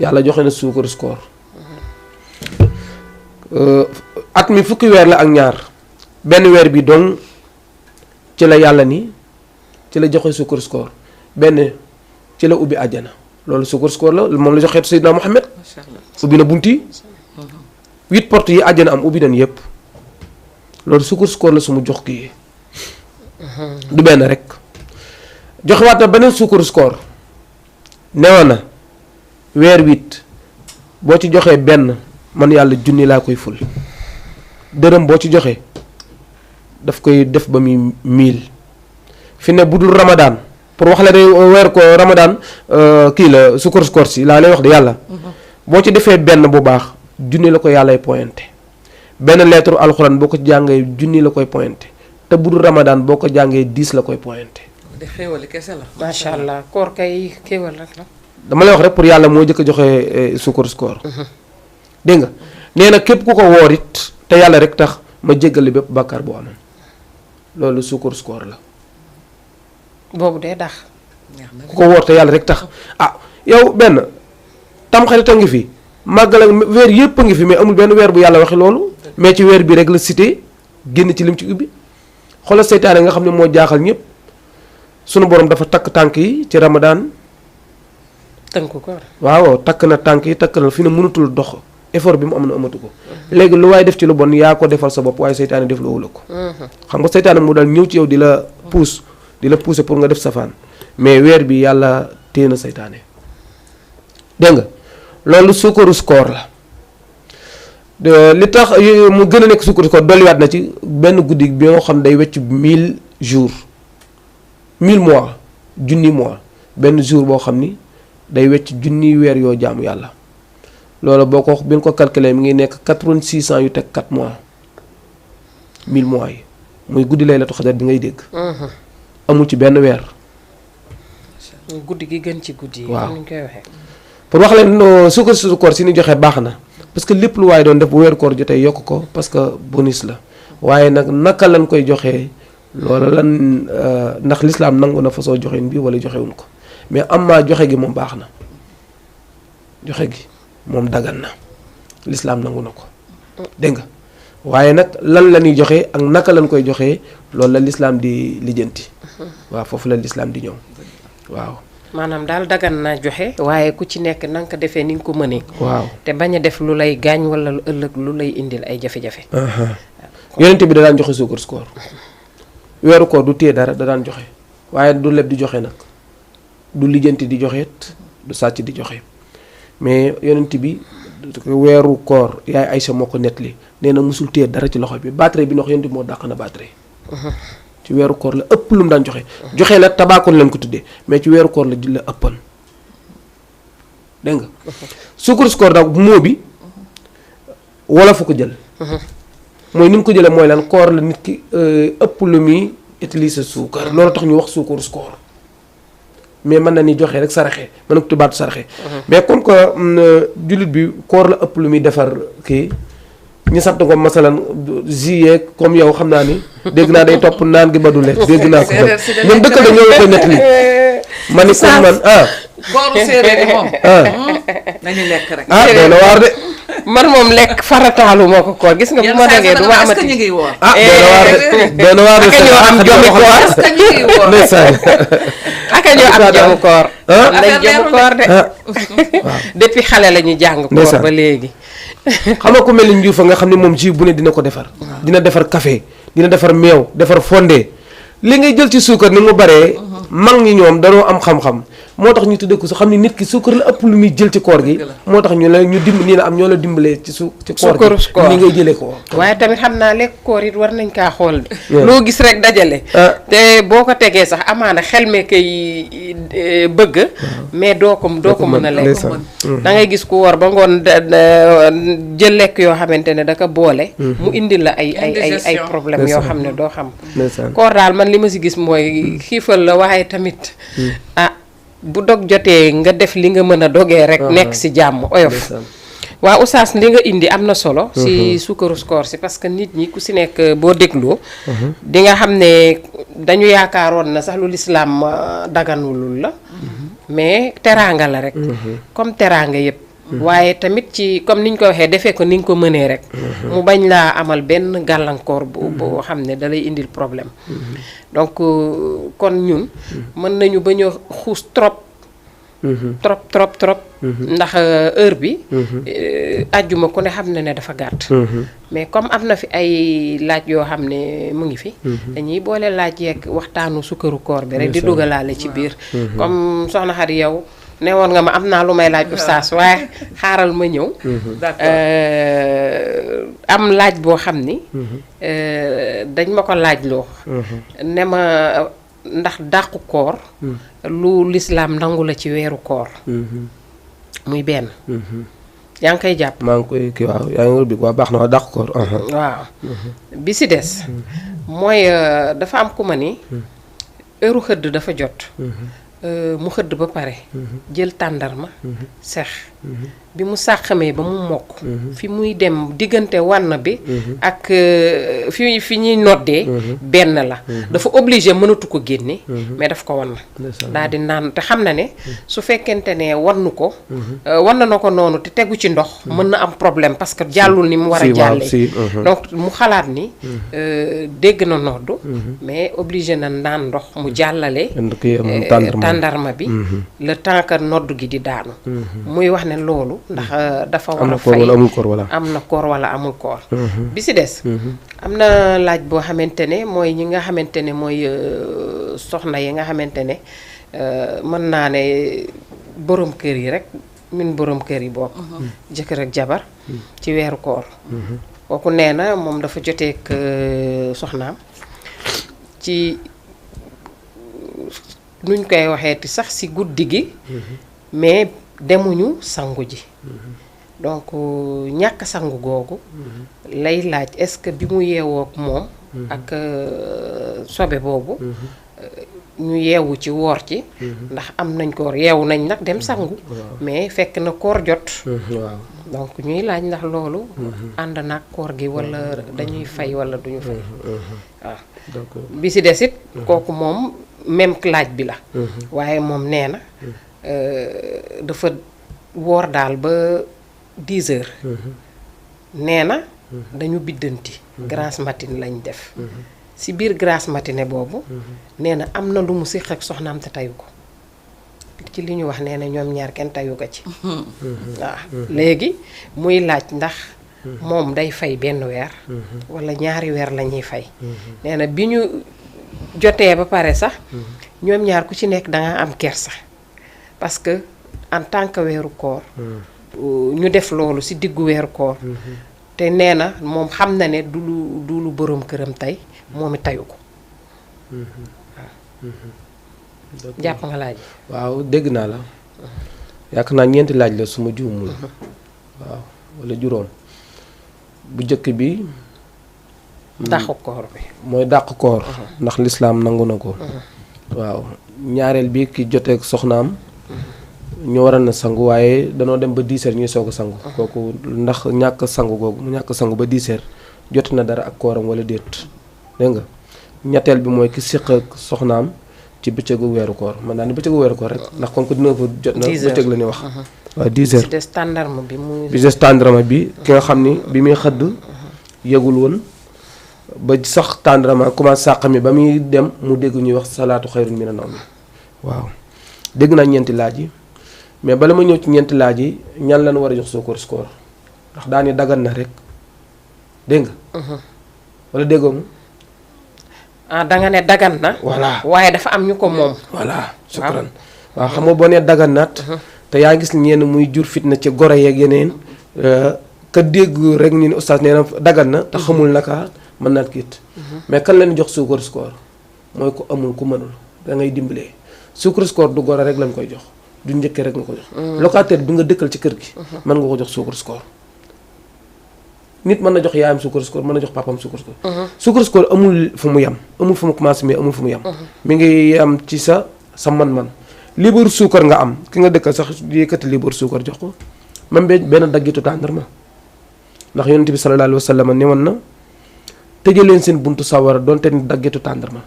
yàlla joxe na suukaru koor at mi fukki weer la ak ñaar benn weer bi donc ci la yàlla ni ci la joxe suukaru koor benn ci la ubbi àjjana loolu suukaru koor la moom la joxe Seydina Muhammad ubbi na bunt yi 8 portes yi àjjana am ubbi nañ yépp loolu suukaru koor la su mu jox kii du benn rek joxewaat na beneen suukaru koor newoon na weer 8 boo ci joxee benn man yàlla junni laa koy ful dërëm boo ci joxee daf koy def ba muy 1000 fi ne bu dul Ramadan pour wax la de weer ko Ramadan kii la suukaru koor si laa lay wax de yàlla boo ci defee benn bu baax junni la ko yàllay pointé benn lettre alxuraan boo ko jàngee junni la koy pointé te bu dul Ramadan boo ko jàngee 10 la koy pointé. di xéewali kese la. macha allah koor kay xéewal rek la. dama lay wax rek pour yàlla moo jëkk a joxe suukaru koor dégg nga nee na képp ku ko woor it te yàlla rek tax ma jéggali bépp bàkkaar boo amoon loolu suukaru koor la. boobu dee dax. ku ko woor te yàlla rek tax ah yow benn tamxarit a ngi fi màggal ak weer yëpp a ngi fi mais amul benn weer bu yàlla waxi loolu mais ci weer bi rek la cité génn ci lim ci ubbi xoolal seytaane nga xam ne moo jaaxal ñëpp sunu borom dafa takk tànk yi ci Ramadan. tënku ko waaw takk na tànk yi takk na fi ne mënatul dox effort bi mu am na amatu ko léegi lu waaye def ci lu bon yaa ko defal sa bopp waaye seytaane def loowu la ko xam nga seytaane mu dal ñëw ci yow di la pousser pour nga def safaan mais weer bi yàlla téye na seytaane dégg nga loolu suukaru koor la li tax mu gën a nekk suukaru koor dolliwaat na ci benn guddi bi nga xam day wecc 1000 jours 1000 mois junni mois benn jour boo xam ni day wecc junni weer yoo jaamu yàlla loolu boo ko bi nga ko calculé mi ngi nekk 8600 yu teg 4 mois 1000 mois yi muy guddi laylatul xadar bi ngay dégg. amul ci benn weer. guddi gi gën ci guddi yi. waaw comme ni ñu koy waxee. pour wax leen suukar koor si ni joxe baax na parce que lépp lu waaye doon def bu weeru koor jotee yokk ko parce que bonus la waaye nag naka lañ koy joxee loola lan ndax lislaam nangu na façon joxeen bi wala joxewuñ ko mais am maa joxe gi moom baax na joxe gi moom dagan na lislaam nangu na ko dégg nga waaye nag lan la ñuy joxe ak naka lañ koy joxee loolu la lislaam di lijjanti waaw foofu la lislaam di ñëw waaw. maanaam daal dagan naa joxe waaye ku ci nekk na nga ko defee ni nga ko mënee. waaw te bañ a def lu lay gaañ wala lu ëllëg lu lay indil ay jafe-jafe. yonent bi da daan joxe suukar koor weeru koor du téye dara da daan joxe waaye du leb di joxe nag du lijjanti di joxe du sàcc di joxe mais yonent bi weeru koor yaay Aysa moo ko nettali nee na musul téye dara ci loxo bi batterie bi ndox yonent bi moo dàq na batterie. ci weeru koor la ëpp lu mu daan joxe. joxe nag tabaakoon leen ko tuddee mais ci weeru koor la ëppan dégg nga. suukar koor nag moo bi wala fu ko jël. mooy ni mu ko jëlee mooy lan koor la nit ki ëpp lu muy utiliser suukar loolu tax ñu wax suukar koor mais mën na ni joxe rek saraxe mën na ko tubaatu saraxe. mais comme que jullit bi koor la ëpp lu muy defar kii. ñu sant ko masalan jiyee comme yow xam naa ni dégg naa day topp naan gi ba du lekk dégg naa ko ñoom dëkkal dañoo la koy nettali ma ni comme man kooru séeréer yi moom nañu lekk rek doy na waar de man moom lekk farataalu moo ko koor gis nga bu ma dogee du ma amati ñu ngi woor doy na waar de ñoo am jomi koor est-ce que ñu ngi woor ndeysaan aka ñoo am jomu koor am nañ jomu koor de depuis xale la ñu jàng koor ba léegi xam nga ku mel ni Njuufa nga xam ne moom jus bu ne dina ko defar dina defar café dina defar meew defar fondé li ngay jël ci suukar ni mu baree mag ñi ñoom danoo am xam-xam moo tax ñu tudde ko su xam ne nit ki suukar la ëpp lu muy jël ci koor gi moo tax ñu la ñu nii la am ñoo la dimbalee ci koor gi ni ngay jëlee ko waaye tamit xam naa lekk koor it war nañ kaa xool de loo gis rek dajale te boo ko tegee sax amaana xel me kay bëgg mais doo ko mën a lekk da ngay gis ku woor ba ngoon jël lekk yoo xamante ne da ko boole mu indil la ay problème yoo xam ne doo xam koor daal man li ma si gis mooy xiifal la waaye tamit bu dog jotee nga def li nga mën a dogee rek nekk si jàmm oyof waaw oustaz li nga indi am na solo si suukaru koor si parce que nit ñi ku si nekk boo dégloo di nga xam ne dañu yaakaaroon na sax lu lislaam daganulul la mais teraanga la rek comme teraanga yëpp waaye tamit ci comme niñ ko waxee defee ko ni nga ko mënee rek mu bañ laa amal benn gàllankoor boo xam ne da lay indil problème donc kon ñun mën nañu bañ a xuus trop ndax heure bi àjjuma ku ne xam ne dafa gàtt mais comme am na fi ay laaj yoo xam ne mu ngi fi dañuy boole laaj yeeg waxtaanu sukkaru koor bi rek di dugalaale ci biir comme soxna Xadi yow ne woon nga ma am naa lu may laaj oustaz waaye xaaral ma ñëw am laaj boo xam ni dañ ma ko laaj loo ne ma ndax dàqu koor lu lislaam nangu la ci weeru koor muy benn yaa ngi koy jàpp maa ngi koy kii waaw yaa ngi bi waaw baax na waa dàqu koor waaw bi si des mooy dafa am ku ma ni heure xëdd dafa jot mu xëdd ba pare jël tàndarma sex bi mu sàqamee ba mu mokk fi muy dem diggante wann bi ak fi ñuy noddee benn la dafa obligé mënatu ko génne mais daf ko wann daal di naan te xam na ne su fekkente ne wannu ko wann na ko noonu te tegu ci ndox mën na am problème parce que jàllul ni mu war a jàllee donc mu xalaat ni dégg na noddu mais obligé na naan ndox mu jàllale tàndarma bi le temps que noddu gi di daanu muy wax ne loolu ndax dafa war a fay am na koor wala amul koor bi si des am na laaj boo xamante ne mooy ñi nga xamante ne mooy soxna yi nga xamante ne mën naa ne borom kër yi rek min borom kër yi bokk jëkkër ak jabar ci weeru koor kooku nee na moom dafa joteek soxnaam ci nuñ koy waxeeti sax ci guddi gi mais demuñu sangu ji donc ñàkk sangu googu lay laaj est-ce que bi mu yeewoo ak moom ak sobe boobu ñu yeewu ci woor ci ndax am nañ koor yeewu nañ nag dem sangu mais fekk na koor jot waaw donc ñuy laaj ndax loolu ànd nag koor gi walla dañuy fay walla duñu fay waaw bi ci desit kooku moom même laaj bi la waaye moom nee na dafa woor daal ba 10 heures nee na dañu biddanti grasse matinée lañ def ci biir grasse matinée boobu nee na am na lu mu séq ak soxnaam te tayu ko ci li ñu wax nee na ñoom ñaar kenn tayu ko ci waaw léegi muy laaj ndax moom day fay benn weer walla ñaari weer la ñuy fay nee na bi ñu jotee ba pare sax ñoom ñaar ku ci nekk danga am kersa parce que en tant que weeru koor ñu def loolu ci diggu weeru koor te nee na moom xam na ne du lu boroom këram tey moom it tayu ko waaw jàpp nga laaj waaw dégg naa la yaakaar naa ñeenti laaj la suma juumul waaw walla juróom bu jëkk bi dàqu koor bi mooy dàq koor ndax lislaam nangu na ko waaw ñaareel bi ki joteeg soxnaam ñu waral na sangu waaye danoo dem ba 10 heures ñuy soog a sangu kooku ndax ñàkk sangu googu mu ñàkk sangu ba 10 heures jot na dara ak kooram walla déet dégg nga ñetteel bi mooy ki séq ak soxnaam ci bëccëgu weeru koor man naa ni bëccëgu weeru koor rek ndax kon ko dina ko jot na bëccëg la ñuy wax waaw 10 heures bi des tàndarma bi muy bi des tàndarma bi ki nga xam ni bi muy xëdd yëgul woon ba sax tàndarma commencé sàq mi ba muy dem mu dégg ñuy wax salaatu xayrun mina nawm waaw dégg naa ñeenti laaj yi mais bala ma ñëw ci ñeenti laaj yi ñan lañ war a jox suukar koor ndax daani dagan na rek dégg nga wala déggoo mu ah danga ne dagan na voilà waaye dafa am ñu ko moom voilà sukran waaw xam nga boo nee dagan naat te yaa gis ñenn muy jur fitna ci goro yeeg yeneen ka dégg rek ñu ne oustaz nee na dagan na te xamul naka mën naat kiit mais kan lañ jox suukar koor mooy ko amul ku mënul da ngay dimbalee suukar koor du goro rek lañ koy jox du njëkkee rek nga ko jox locataire bi nga dëkkal ci kër gi mën nga ko jox suukar koor nit mën na jox yaayam suukar koor mën na jox papam suukar koor suukar koor amul fu mu yem amul fu mu commencé mais amul fu mu yem mi ngi am ci sa man-man liibaru suukar nga am ki nga dëkkal sax yëkkati liibaru suukar jox ko même benn daggitu tàndarma ndax yonent bi sallallahu alayhi wa sallam ne woon na tëjee leen seen buntu sawara doonte ni daggitu tàndarma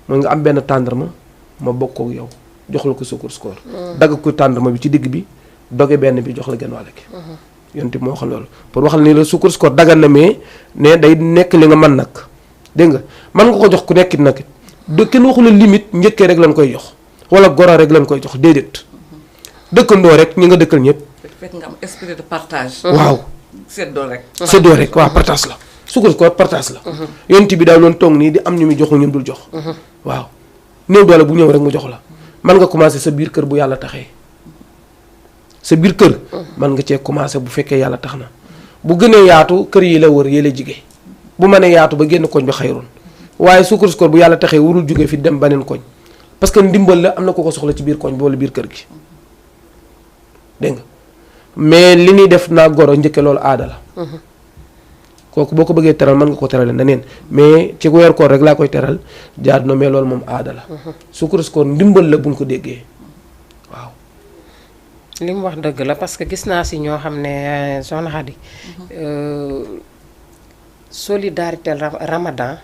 mooy nga am benn tàndarma ma bokk ak yow jox la ko suukar koor dagg ko tàndarma bi ci digg bi doge benn bi jox la genn wàll gi yonent bi moo wax loolu pour waxal ni la suukar koor dagan na mais ne day nekk li nga mën nag dégg nga mën nga ko jox ku nekkit nag de kenn waxu la limite njëkkee rek lañ koy jox wala goro rek lañ koy jox déedéet dëkkandoo rek ñi nga dëkkal ñëpp. fekk nga am esprit de partage. waaw séddoo rek. séddoo rek waaw partage la suukar koor partage la. yonent bi daal doon toog nii di am ñu muy joxu ñun dul jox. waaw néew doole bu ñëw rek mu jox la mën nga commencé sa biir kër bu yàlla taxee sa biir kër. mën nga cee commencé bu fekkee yàlla tax na bu gënee yaatu kër yi la wër yi la jige bu mënee yaatu ba génn koñ bi xayrun waaye suukar koor bu yàlla taxee warul jóge fi dem beneen koñ parce que ndimbal la am na ko ko soxla ci biir koñ bi wala biir kër gi dégg nga mais li ñuy def naa goro njëkke loolu aada la kooku boo ko bëggee teral mën nga ko terale neneen mais ci weer koor rek laa koy teral jaadu na mais loolu moom aada la suukar koor ndimbal la buñ ko déggee waaw li mu wax dëgg la parce que gis naa si ñoo xam ne soxna Xadi solidarité ramadan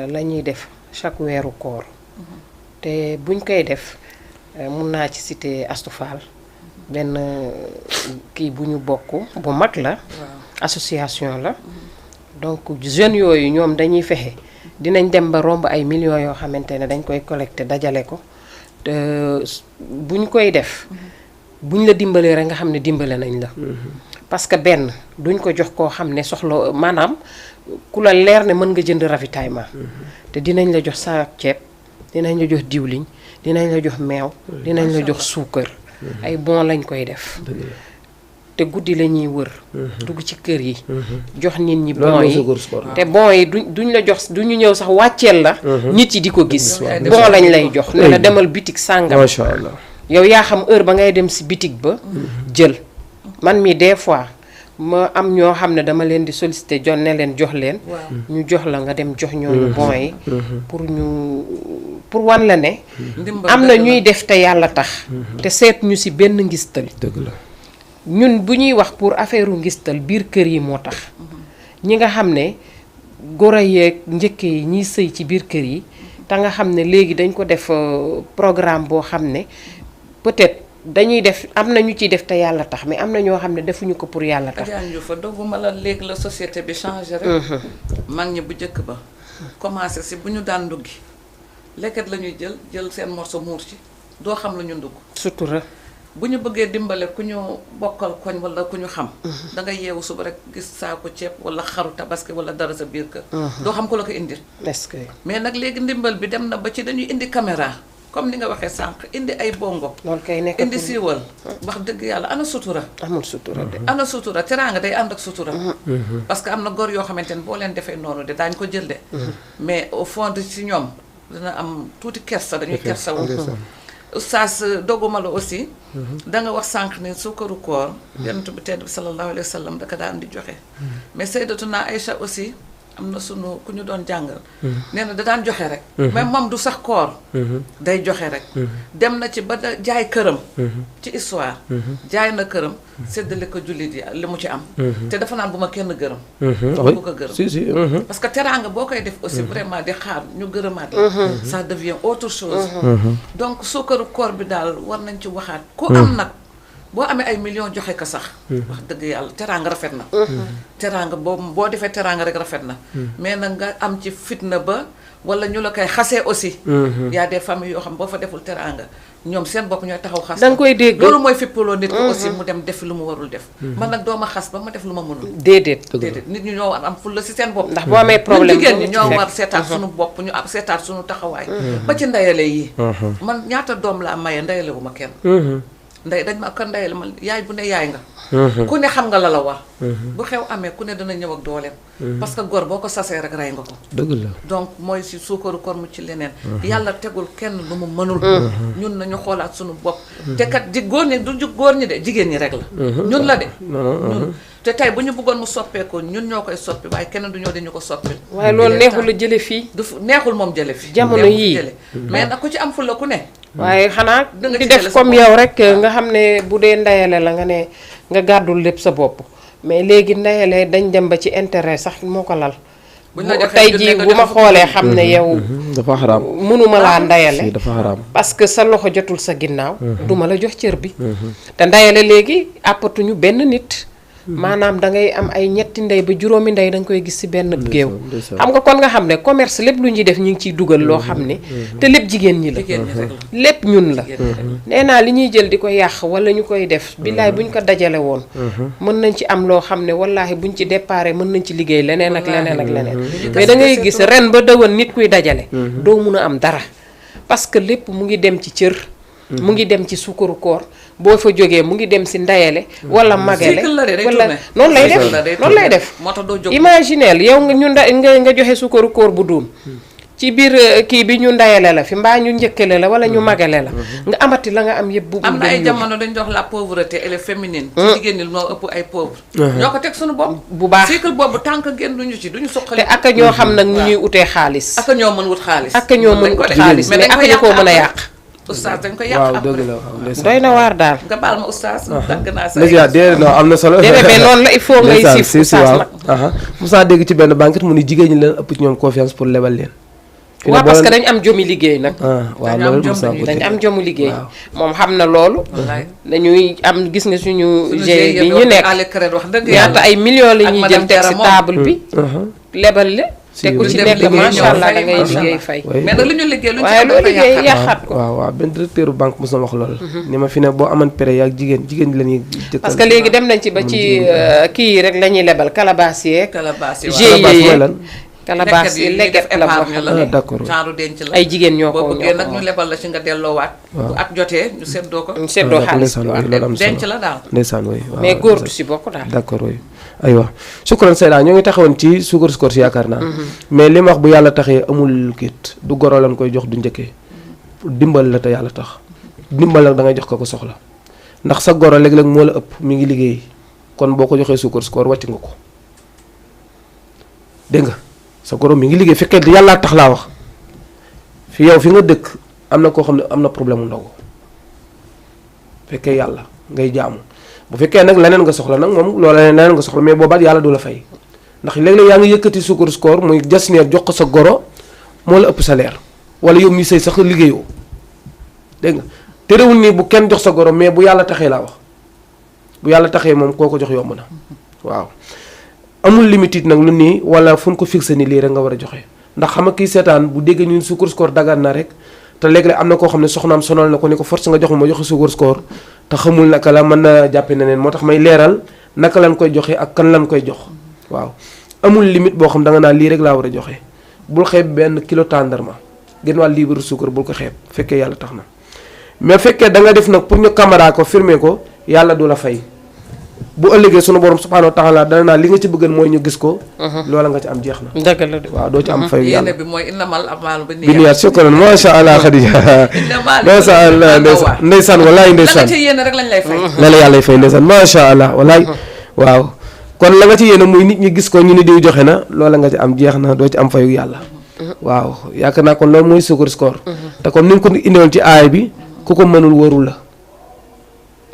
la ñuy def chaque weeru koor te buñ koy def mun naa ci citer Astou Fall benn kii bu ñu bokk bu mag la association la donc jeunes yooyu ñoom dañuy fexe dinañ dem ba romb ay millions yoo xamante ne dañ koy collecté dajale ko te buñ koy def buñ la dimbalee rek nga xam ne dimbale nañ la parce que benn duñ ko jox koo xam ne soxla maanaam ku la leer ne mën nga jënd ravitaillement te dinañ la jox saak ceeb dinañ la jox diwliñ dinañ la jox meew dinañ la jox suukar ay bon lañ koy def te guddi la ñuy wër dugg ci kër yi jox nit ñi loolu bon mooy yi suukaru koor. te bon yi duñ la jox duñu ñëw sax wàcceel la nit yi di ko gis Ouais. bon lañ lay jox ne la demal bitig sàngam macha allah. yow yaa xam heure ba ngay dem si bitig ba jël man mi des fois ma am ñoo xam ne dama leen di solliciter jon ne leen jox leen waaw ñu jox la nga dem jox ñooñu bon yi pour wan la ne ndimbal am na dëgg la. ñuy def te yàlla tax te seet ñu si benn ngistal dëgg la. ñun bu ñuy wax pour affaire u ngistal biir kër yi moo tax ñi nga xam ne goro yeeg njëkke yi ñiy sëy ci biir kër yi te nga xam ne léegi dañ ko def programme boo xam ne peut-être dañuy def am na ñu ciy def te yàlla tax mais am na ñoo xam ne defuñu ko pour yàlla tax. Adja Ndiouf fa dogguma la léegi la société bi changé rek. mag ñi bu njëkk ba commencé si bu ñu daan nduggi lekket la ñuy jël seen morso muur ci doo xam la ñu ndugg. sutura. bu ñu bëggee dimbale ku ñu bokkal koñ wala ku ñu xam. da ngay yeewu suba rek gis saako ceeb wala xaru tabaski wala dara sa biir kër. doo xam ko la ko indil. est-ce que. mais nag léegi ndimbal bi dem na ba ci dañuy indi caméra comme ni nga waxee sànq indi ay bongo. loolu kay nekk indi siiwal. wax dëgg yàlla ana sutura. amul sutura de. ana sutura teraanga day ànd ak sutura. parce que am na góor yoo xamante ne boo leen defee noonu de daañu ko jël de. mais au fond de ci ñoom dina am tuuti kersa dañuy kersa wu. Oustaz doguma la aussi. da nga wax sànq ne suukaru koor. yonent bi tedd bi sallallahu alayhi wa sallam da ko daan di joxe. mais Sayyidatuna Aïcha aussi am na sunu ku ñu doon jàngal. nee na da daan joxe rek. même moom du sax koor. day joxe rek. dem na ci ba jaay këram. ci histoire. jaay na këram. séddale ko jullit yi li mu ci am. te dafa naan bu ma kenn gërëm. bu ko gërëm si si. parce que teraanga boo koy def aussi vraiment di xaar ñu gërëmaat la. ça devient autre chose. donc suukaru koor bi daal war nañ ci waxaat. ku am nag boo amee ay millions joxe ko sax. wax dëgg yàlla teraanga rafet na. teraanga boo defee teraanga rek rafet na. mais nag nga am ci fitna ba wala ñu la koy xasee aussi. y a des familles yoo xam boo fa deful teraanga ñoom seen bopp ñooy taxaw xas. da nga koy dégg loolu mooy fippaloo nit ko aussi mu dem def lu mu warul def. man nag doo ma xas ba ma def lu ma mënul. déedéet. déedéet nit ñi ñoo war am fulla si seen bopp. ndax boo amee problème ñun jigéen ñi ñoo war seetaat suñu bopp ñu am seetaat suñu taxawaay. ba ci ndeyale yi. man ñaata doom laa maye ndeyale wu ma kenn. ndey dañ ma ko ndeyale ma yaay bu ne yaay nga. ku ne xam nga la la war. bu xew amee ku ne dana ñëw ak dooleem. parce que góor boo ko sasee rek rey nga ko. dëgg la. donc mooy si suukaru koor mu ci leneen. yàlla tegul kenn lu mu mënul. ñun nañu xoolaat suñu bopp. te kat di góor ñi du góor ñi de jigéen ñi rek la. ñun la de. ñun te tey bu ñu bëggoon mu soppeeku ñun ñoo koy soppi waaye kenn du ñëw dañu ko soppi. waaye loolu neexul la jële fii. du neexul moom jële fi. jamono yii mais nag ku ci am fulla ku ne. waaye xanaa da nga di ci def jële sa comme bopp. yow rek nga xam ne bu dee ndeyale la nga ne nga gàddul lépp sa bopp mais léegi ndeyale dañ dem ba ci intérêt sax moo ko lal. buñ la joxee tey junne jii nga bu ma joxe xoolee xam ne yow dafa xaraam. mënuma laa ndeyale si dafa xaraam. parce que sa loxo jotul sa ginnaaw duma la jox cër bi te ndeyale léegi àppatuñu benn nit maanaam da ngay am ay ñetti ndey ba juróomi ndey da nga koy gis ci benn géew xam nga kon nga xam ne commerce lépp lu ñuy def ñu ngi ciy dugal loo xam ne te lépp jigéen ñi la jigéen ñi rek la. lépp ñun la jigéen ñi rek la. nee naa li ñuy jël di ko yàq wala ñu koy def billaay buñ ko dajale woon mën nañ ci am loo xam ne wallaahi buñ ci déparé mën nañ ci liggéey leneen ak leneen ak leneen mais da ngay gis ren ba dëwan nit kuy dajale doo mun a am dara parce que lépp mu ngi dem ci cër mu ngi dem ci suukaru koor boo fa jógee mu ngi dem si ndayale wala magale cycle la de day wala tourné. noonu lay Cycle la day def noonu lay tourné. def moo tax doo jóg. imagineel yow nga ñu nga joxe suukaru koor bu duun ci biir kii bi ñu ndayale la fi mbaa ñu njëkkale la wala ñu magale la nga amati la nga am yëpp bugg am na ay jamono dañ jox la pauvreté elle est féminine. ci jigéen ñi moo ëpp ay pauvre. ñoo ko teg suñu bopp. bu baax cycle boobu tant que génn duñu ci duñu suqali. te ak ñoo xam nag ñu ñuy utee xaalis ak ñoo mën wut xaalis. ak ñoo mën ko ut def. xaalis mais dañ ak ñu koo mën a yàq oustaz dañ ko yàq waaw après. dëgg la waaw ndeysaan. doy na waar daal nga baal ma oustaz. dagg naa sa Léegi déedéet non am na solo. déedéet mais noonu la il faut ngay ndeysaan, siif si si oustaz waaw. nag Moussa dégg ci benn banquette mu ni jigéen ñi leen ëpp ci ñoom confiance pour lebal leen. fi ne waaw boo parce que leen- dañ am jomi liggéey nag waaw dañu am loolu jom Moussa dañuy- ko dañ dégg. am jomu liggéey waaw. moom xam na loolu wallaay. dañuy am gis nga suñu suñu GIE bi ñu wax nekk àll crête wax dëgg ñaata yàlla. ay millions la ak ñuy madame jël teg Diarra si moom. table bi lebal la Si, te ku ci dem nekk liggéey macha ñëw allah fay, da ngay macha liggéey allah. fay Oui. mais nag lu ñu liggéey lu ñu ci waaye am loo dafa liggéey yàqaat. yàqaat ko waaw waaw benn directeur banque mos na wax loolu. ni ma fi ne boo amoon prêt yaa jigéen jigéen la ñuy jëkkal. parce que léegi dem nañ ci ba ci kii yi rek la ñuy lebal calebasse yeeg Calebasse yi GIE waaw. Calebasse mooy yeeg lan? calebasse yi lekket lekket la boo épargne xam la ne d'accord genre denc la ay jigéen ñoo boo ko bëggee nag ñu lebal la ci nga delloowaat bu at jotee ñu seddoo ko ñu seddoo xaalis bi waaw. loolu am solo denc la daal ndeysaan way waaw mais góor du si bokk daal. d'accord way aywa sukkuran Seyda ñoo ngi taxawoon ci suukar si yaakaar naa mais li ma wax bu yàlla taxee amul kiit du goro lan koy jox du njëkkee dimbal la te yàlla tax dimbal nag da ngay jox ko soxla ndax sa goro léeg-léeg moo la ëpp mi ngi liggéey kon boo ko joxee suukar wàcc nga ko dégg nga sa goro mi ngi liggéey fekkee yàllaa tax laa wax fi yow fi nga dëkk am na koo xam ne am na problème mu ndogu fekkee yàlla ngay jaamu bu fekkee nag leneen nga soxla nag moom loola leneen nga soxla mais boobaat yàlla du la fay ndax léeg-léeg yaa ngi yëkkati suukar koor muy jasneer jox ko sa goro moo la ëpp salaire wala yow mi sëy sax liggéeyoo dégg nga terewul nii bu kenn jox sa goro mais bu yàlla taxee laa wax bu yàlla taxee moom koo ko jox yomb na waaw amul limite nag lu nii wala fu ñu ko fixé ni lii rek nga war a joxe ndax xam nga kii seetaan bu déggee ñun suukar koor dagaan na rek te léeg-léeg am na koo xam ne soxnaam sonal na ko ni ko force nga jox ma joxe suukar koor te xamul naka la mën na jàppe na neen moo tax may leeral naka lañ koy joxe ak kan lañ koy jox waaw amul limite boo xam da nga naan lii rek laa war a joxe bul xeeb benn kilo tàndarma gën wàll libre suukar bul ko xeeb fekkee yàlla tax na mais fekkee da nga def nag pour ñu caméra ko filmer ko yàlla du la fay bu ëllëgee sunu borom subhanahu wa taala dana naa li nga ci bëggal mooy ñu gis ko loola nga ci am jeex na dëgg la de. waaw doo ci am fay yàlla yéene bi mooy innamal a'maalu bi niyaat shukran masha Allah Khadija masha Allah ndeysaan walaay ndeysaan la nga ci yéene rek lañ lay fay la la yàlla fay ndeysaan masha Allah walaay waaw kon la nga ci yéene muy nit ñi gis ko ñu ni diw joxe na loola nga ci am jeex na doo ci am fayu yàlla waaw yaakaar naa kon loolu mooy suukar koor te comme ni nga ko indiwoon ci aay bi ku ko mënul warul la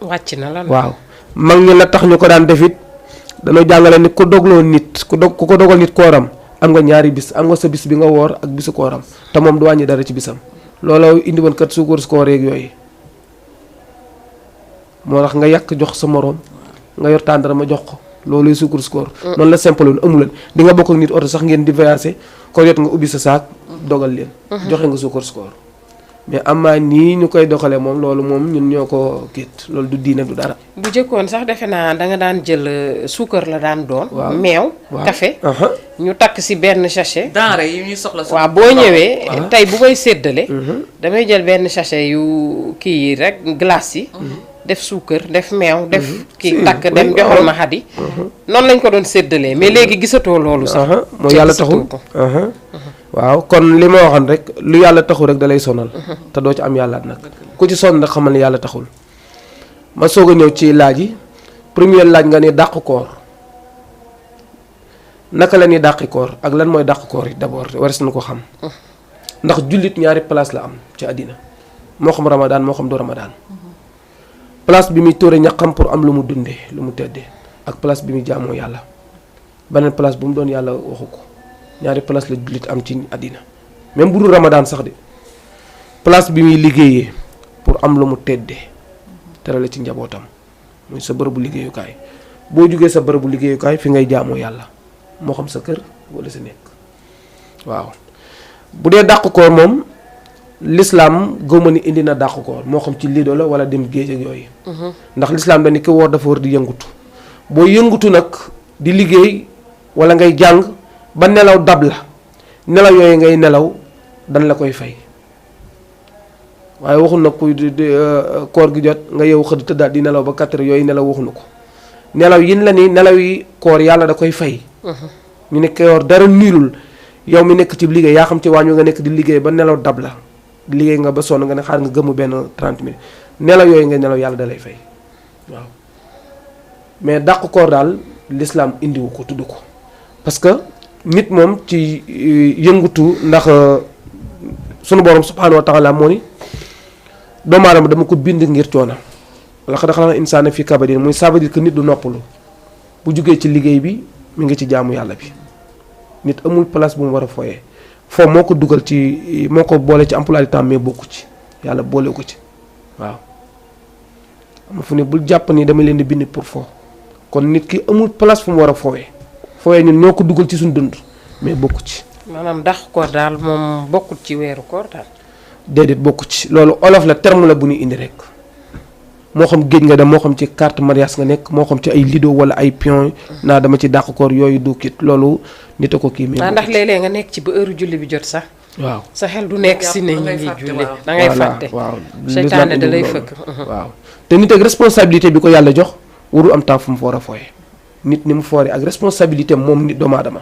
wàcc na la. waaw mag ñi la tax ñu ko daan defit dañoo jàngale ni ku dogloo nit ku ko dogal nit kooram am nga ñaari bis am nga sa bis bi nga woor ak bisu kooram te moom du wàññi dara ci bisam looloo indi woon kat suukar koor yeeg yooyu moo tax nga yàq jox sa moroom nga yor tàndara ma jox ko looluy suukar koor noonu la simple woon amuleen di nga bokk ak nit oto sax ngeen di voyager ko jot nga ubbi sa saak dogal leen joxe nga suukar koor mais amaa nii ñu koy doxalee moom loolu moom ñun ñoo ko kiit loolu du diine du dara. bu jëkkoon sax defe naa da nga daan jël suukar la daan doon. waaw meew. waaw café ñu takk si benn sachet. denrée yi ñuy soxla si waaw boo ñëwee tey bu koy séddale. damay jël benn sachet yu kii yi rek glace yi. def suukar def meew def kii takk dem joxal ma xadi noonu lañ ko doon séddalee mais léegi gisatoo loolu sax. moo yàlla taxul waaw kon li ma waxoon rek lu yàlla taxul rek da lay sonal te doo ci am yàllaat nag ku ci sonn nag xamal ne yàlla taxul ma soog a ñëw ci laaj yi premier laaj nga ne dàq koor naka la ñuy dàqi koor ak lan mooy dàq koor yi d'abord waris na ko xam ndax jullit ñaari place la am ci àddina moo xam ramadaan moo xam du ramadaan place bi muy tóore ñaqam pour am lu mu dundee lu mu teddee ak place bi muy jaamoo yàlla beneen place bu mu doon yàlla waxu ko ñaari place la jullit am ci àddina même bu dul ramadaan sax de place bi muy liggéeyee pour am lu mu teddee terale ci njabootam muy sa bërëbu liggéeyukaay boo jugee sa bërëbu liggéeyukaay fi ngay jaamoo yàlla moo xam sa kër wala sa nekk waaw bu dee dàq koor moom l'islam gëmma ni indi na dàq koor moo xam ci lido la wala dem géej ak yooyu ndax l'islam dañu ki woor dafa war di yëngutu boo yëngutu nag di liggéey wala ngay jàng ba nelaw dab la nelaw yooyu ngay nelaw dañ la koy fay waaye waxul nag kuy koor gi jot nga yow xëdd tëddaat di nelaw ba 4 heures yooyu nelaw waxuñu ko nelaw yin la ni nelaw yi koor yàlla da koy fay ñu ne koor dara niilul yow mi nekk ci liggéey yaa xam ci waañ nga nekk di liggéey ba nelaw dab la liggéey nga ba sonn nga ne xaar nga gëmm benn 30 minutes nelaw yooyu nga nelaw yàlla da lay fay waaw mais dàq koor daal l'islam indiwu ko tudd ko parce que nit moom ci yëngutu ndax sunu borom subhanahu wa taala moo ni doomu aadama dama ko bind ngir coono laqad xalaqna insaana fi kabadin muy ça veut dire que nit du noppalu bu jugee ci liggéey bi mi ngi ci jaamu yàlla bi nit amul place bu mu war a fooyee foo moo ko dugal ci moo ko boole ci emploi du temps mais bokku ci yàlla boole ko ci waaw am fu ne bul jàpp ni dama leen di bind pour foo kon nit ki amul place fu mu war a fooyee fooyee ñun ñoo ko dugal ci suñu dund mais bokku ci maanaam dàq koor daal moom bokkut ci weeru koor daal. déedéet bokku ci loolu olof la terme la bu ñu indi rek moo xam géej nga dem moo xam ci carte mariage nga nekk moo xam ci ay lido wala ay pion naa dama ci dàq koor yooyu du kit loolu nit a ko kii. mais ndax léeg-léeg nga nekk ci ba heure julli bi jot sax. waaw sa xel du nekk si ne ñu ngi julli da ngay fàtte. waaw seytaane da lay fëkk. waaw te nit ak responsabilité bi ko yàlla jox warul am temps fu mu fa war a fooye nit ni mu foore ak responsabilité moom nit doomu aadama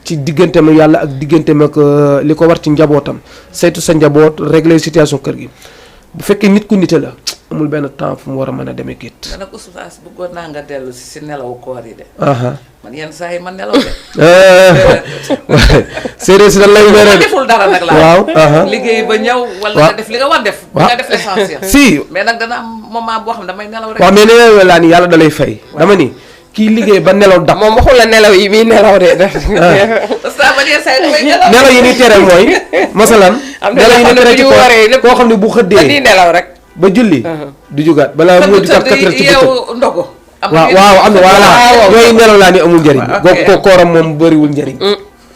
ci digganteem ak yàlla ak digganteem ak li ko war ci njabootam saytu sa njaboot régler situation kër gi bu fekkee nit ku nite la amul benn temps fu mu war a mën a demee gétt. te nag oustaz bëggoon naa nga dellu si nelaw koor yi de. aha man yenn saa yi man nelaw de. séeréer si dañ lay mere de. deful dara nag laa. waaw liggéey ba ñëw. wala nga def li nga war def. waaw nga def l'essentiel. si mais nag dana am moment boo xam ne damay nelaw rek. waaw mais nee laa ni yàlla da lay fay. dama ni kii liggéey ba nelaw dab. moom waxul la nelaw yi muy nelaw de. oustaz man yenn saa yi damay nelaw. nelaw yi ni tere mooy masalan. nelaw yi ni tere ci koo xam ne bu xëddee di nelaw rek. ba julli. du jugaat balaa moo di kat 4 heures ci bëccëg. yeewu ndogu. waaw am na voilà yooyu nelaw laa ni amul njëriñ. ko kooram moom bëriwul njëriñ.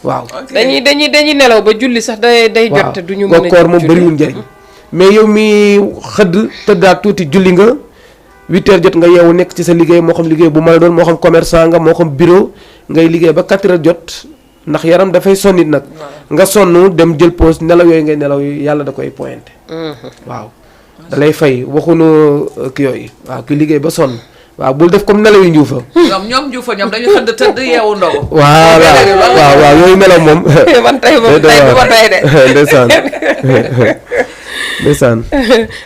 waaw dañuy nelaw ba julli sax day jot te duñu mën a koor moom bëriwul njëriñ. mais yow mi xëdd tëddaat tuuti julli nga 8 heures jot nga yeewu nekk ci sa liggéey moo xam liggéey bu mën a doon moo xam commerçant nga moo xam bureau ngay liggéey ba 4 heures jot ndax yaram dafay sonnit nag. nga sonn dem jël pause nelaw yooyu ngay nelaw yàlla da koy pointé. waaw da lay fay waxuñu ki yooyu waaw ki liggéey ba sonn. waaw bul def comme nelaw yu njuufa. ñoom njuufa ñoom dañu xëdd tëdd yeewu ndogu. waaw yooyu nelaw moom. man tey moom tey bu ma tey de. ndeysaan.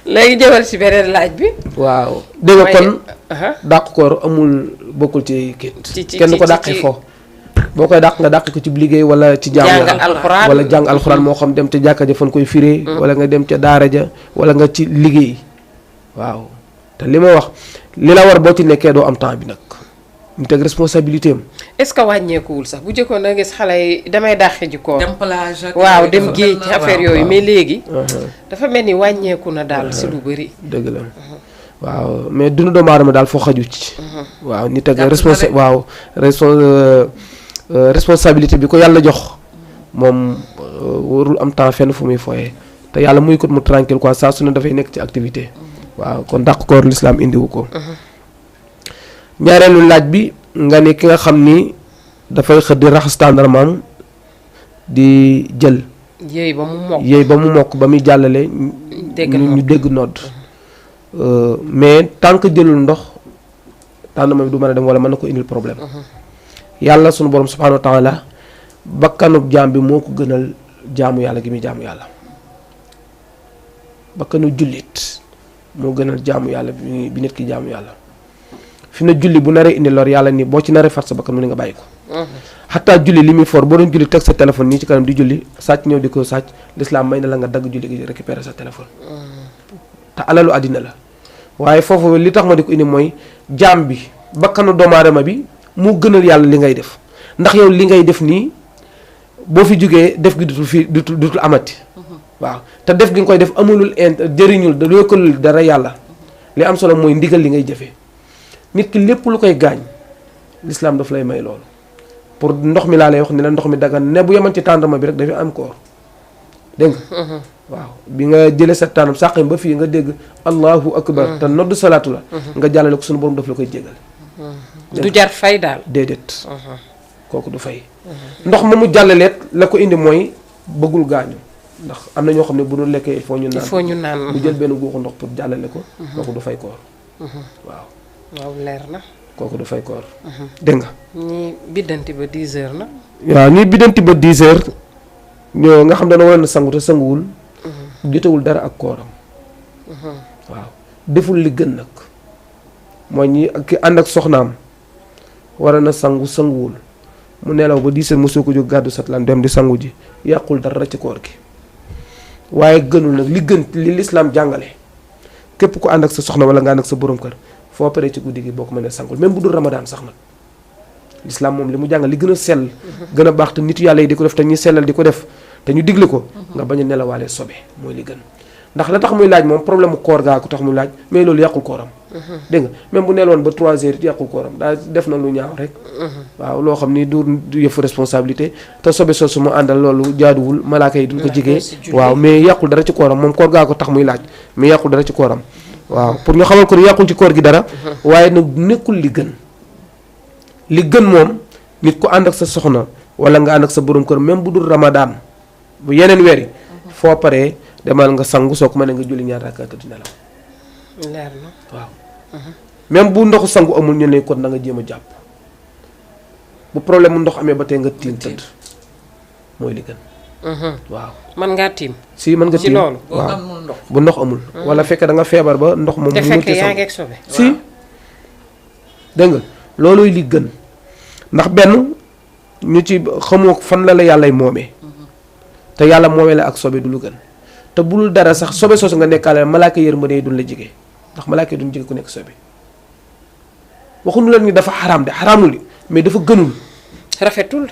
léegi jëmal si beneen laaj bi. waaw dégg nga kon. dàq koor amul bokkul ci kit. kenn ko dàqee fo. boo koy dàq nga dàq ko ci liggéey wala ci jàng alxuraan wala jàng alxuraan moo xam dem ca jàkka ja fan koy firee. wala nga dem ca daara ja wala nga ci liggéey waaw te li ma wax. li la war boo ci nekkee doo am temps bi nag ñu teg responsabilité am. est-ce que wàññeekuwul sax bu njëkkoon da gis xale yi damay dàqe ji koor. dem plage ak waaw dem géej affaire yooyu mais léegi. dafa mel ni wàññeeku na daal si lu bëri. dëgg la waaw mais dunu doomu aadama daal foo xaju ci. waaw ñu teg responsabilité bi ko yàlla jox moom warul am temps fenn fu muy fooyee te yàlla muy ko mu tranquille quoi saa su ne dafay nekk ci activité. waaw kon dàq koor lislaam indiwu ko. ñaareelu laaj bi nga ne ki nga xam ni dafay xëdd di raxas tàndarmaam di jël. yéey ba mu mokk ba muy jàllale. ñu dégg nodd mais tant que jëlul ndox tàndarma bi du mën a dem wala mën na ko indil problème. yàlla sunu borom subhanahu wa taala bakkanub jaam bi moo ko gënal jaamu yàlla gi muy jaamu yàlla bakkanu jullit. moo gënal jaamu yàlla bi nit ki jaamu yàlla fi na julli bu naree indi lor yàlla nii boo ci naree fat sa bakkan mu ne nga bàyyi ko. xataa julli li muy for boo doon julli teg sa téléphone nii ci kanam di julli sàcc ñëw di ko sàcc lislaam may na la nga dagg julli gi récupérer sa téléphone. te alalu àddina la waaye foofu li tax ma di ko indi mooy jaam bi bakkanu doomu aadama bi moo gënal yàlla li ngay def ndax yow li ngay def nii boo fi jógee def gi dutul amati. waaw te def gi nga koy def amulul jëriñul da yokkalul dara yàlla li am solo mooy ndigal li ngay jëfee nit ki lépp lu koy gaañ lislaam daf lay may loolu pour ndox mi laa lay wax ni la ndox mi dagan ne bu yeman ci tàndarma bi rek dafay am koor dégg nga waaw bi nga jëlee sa tàndarma sàqim ba fii nga dégg allahu akbar te noddu salaatu la nga jàllale ko suñu borom daf la koy jégal du jar fay daal déedéet kooku du fay ndox ma mu jàllaleet la ko indi mooy bëggul gaañu ndax am na ñoo xam ne bu ñu lekkee il faut ñu naan bu jël benn guuxu ndox pour jàllale ko kooku du fay koor waaw leer na kooku du fay koor dégg nga ñi biddanti ba 10 heures na waaw ñi biddanti ba 10 heures ñoo nga xam dana war na sangu te sanguwul jotewul dara ak kooram waaw deful li gën nag mooy ñi ki ànd ak soxnaam war na sanguwul mu nelaw ba 10 heures mu soo ko jóg gàddu satlaan dem di sangu ji yàqul dara ci koor gi waaye gënul nag li gën li lislaam jàngale képp ku ànd ak sa soxna wala nga ànd ak sa borom kër foo paree ci guddi gi boo ko mënee sangul même bu dul ramadaan sax nag lislaam moom li mu jàngal li gën a sell gën a baax te nitu yàlla yi di ko def te ñuy sellal di ko def te ñu digle ko nga bañ a nelawaale sobe mooy li gën ndax la tax muy laaj moom problème mu koor gaa ko tax muy laaj mais loolu yàqul kooram dégg nga même bu neloon ba 3 heures it yàqul kooram daa def na lu ñaaw rek waaw loo xam ni du yëfu responsabilité te sobe soosu mu àndal loolu jaaduwul malaaka yi duñ ko jigee waaw mais yàqul dara ci kooram moom koor gaa ko tax muy laaj mais yàqul dara ci kooram waaw pour ñu xamal ko ni yàqul ci koor gi dara waaye nag nekkul li gën li gën moom nit ku ànd ak sa soxna wala nga ànd ak sa borom kër même bu dul ramadaan bu yeneen weer yi foo paree demal nga sangu soo ko mënee nga julli ñaar rakka tëdd nelaw leer na waaw même bu ndoxu sangu amul ñu ne kon na nga jéem a jàpp bu problème mu ndox amee ba tey nga tiim tëdd mooy li gën waaw man ngaa tiim si mën nga ci tiim loolu boo waaw amul ndox. bu ndox amul wala fekk da nga feebar ba ndox moom te mu fekk ci yaa sangu ngi ak sobe si dégg nga looluy li gën ndax benn ñu ci xamoo fan la yàllay moomee te yàlla moomee la ak sobe du lu gën te bulul dara sax sobe soosu nga nekkaale malaaka yërmande yi duñ la jige ndax malaaka yi duñ jige ku nekk sobe waxuñu leen ni dafa xaraam de xaraamul li mais dafa gënul rafetul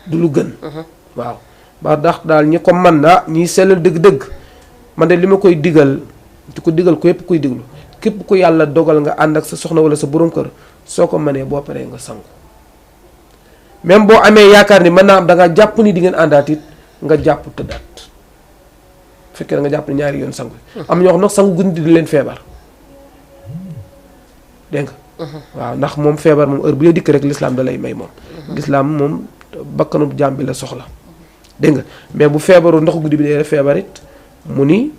du lu gën waaw ba ndax daal ñi ko man ñiy sellal dëgg-dëgg man de li ma koy digal di ko digal ko yépp kuy diglu képp ku yàlla dogal nga ànd ak sa soxna wala sa borom kër soo ko mënee boo paree nga sangu même boo amee yaakaar ni mën naa am da nga jàpp ni di ngeen àndaat it nga jàpp tëddaat fekkee da nga jàpp ni ñaari yoon sangu am ñoo xam nag sangu guddi di leen feebar dégg nga waaw ndax moom feebar moom heure bu dee dikk rek lislaam da lay may moom lislaam moom bakkanu jaam bi la soxla dégg nga mais bu feebaru ndox guddi bi dee feebar it mu ni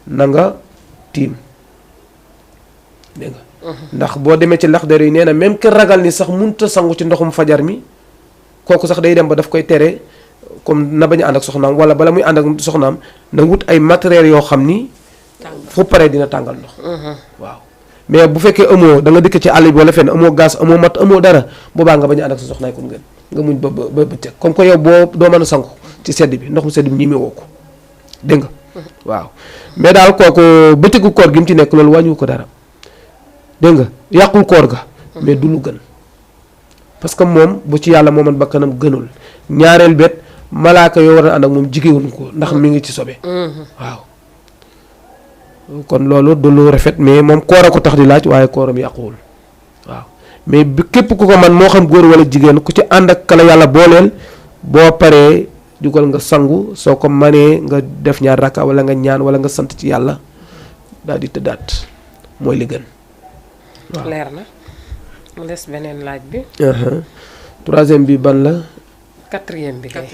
na nga tiim dégg nga ndax boo demee ci lax dere yi nee na même ki ragal ni sax munta sangu ci ndoxum fajar mi kooku sax day dem ba daf koy tere comme na bañ a ànd ak soxnaam wala bala muy ànd ak soxnaam na wut ay matériels yoo xam ni fu paree dina tàngal ndox waaw mais bu fekkee amoo da nga dëkk ci àll bi wala fenn amoo gaz amoo mat amoo dara boobaa nga bañ a ànd ak sa soxnaay kon ngeen nga muñ ba bëccëg comme que yow boo doo mën a sangu ci sedd bi ndox mu sedd bi ñi woo ko dégg nga waaw mais daal kooku bëccëgu koor gi mu ci nekk loolu wàññiwu ko dara dégg nga yàqul koor ga mais du lu gën parce que moom bu ci yàlla mooman bakkanam gënul ñaareel bet malaaka yoo war a ànd ak moom jigéewuñ ko ndax mi ngi ci sobe waaw kon loolu du lu rafet mais moom koor a ko tax di laaj waaye kooram yàquwul waaw mais bi képp ku ko man moo xam góor wala jigéen ku ci ànd ak kala yàlla booleel boo paree jugal nga sangu soo ko manee nga def ñaar rakka wala nga ñaan wala nga sant ci yàlla daal di tëddaat mooy li gën waaw leer na mu des beneen laaj bi troisième bi ban la quatrième bi kay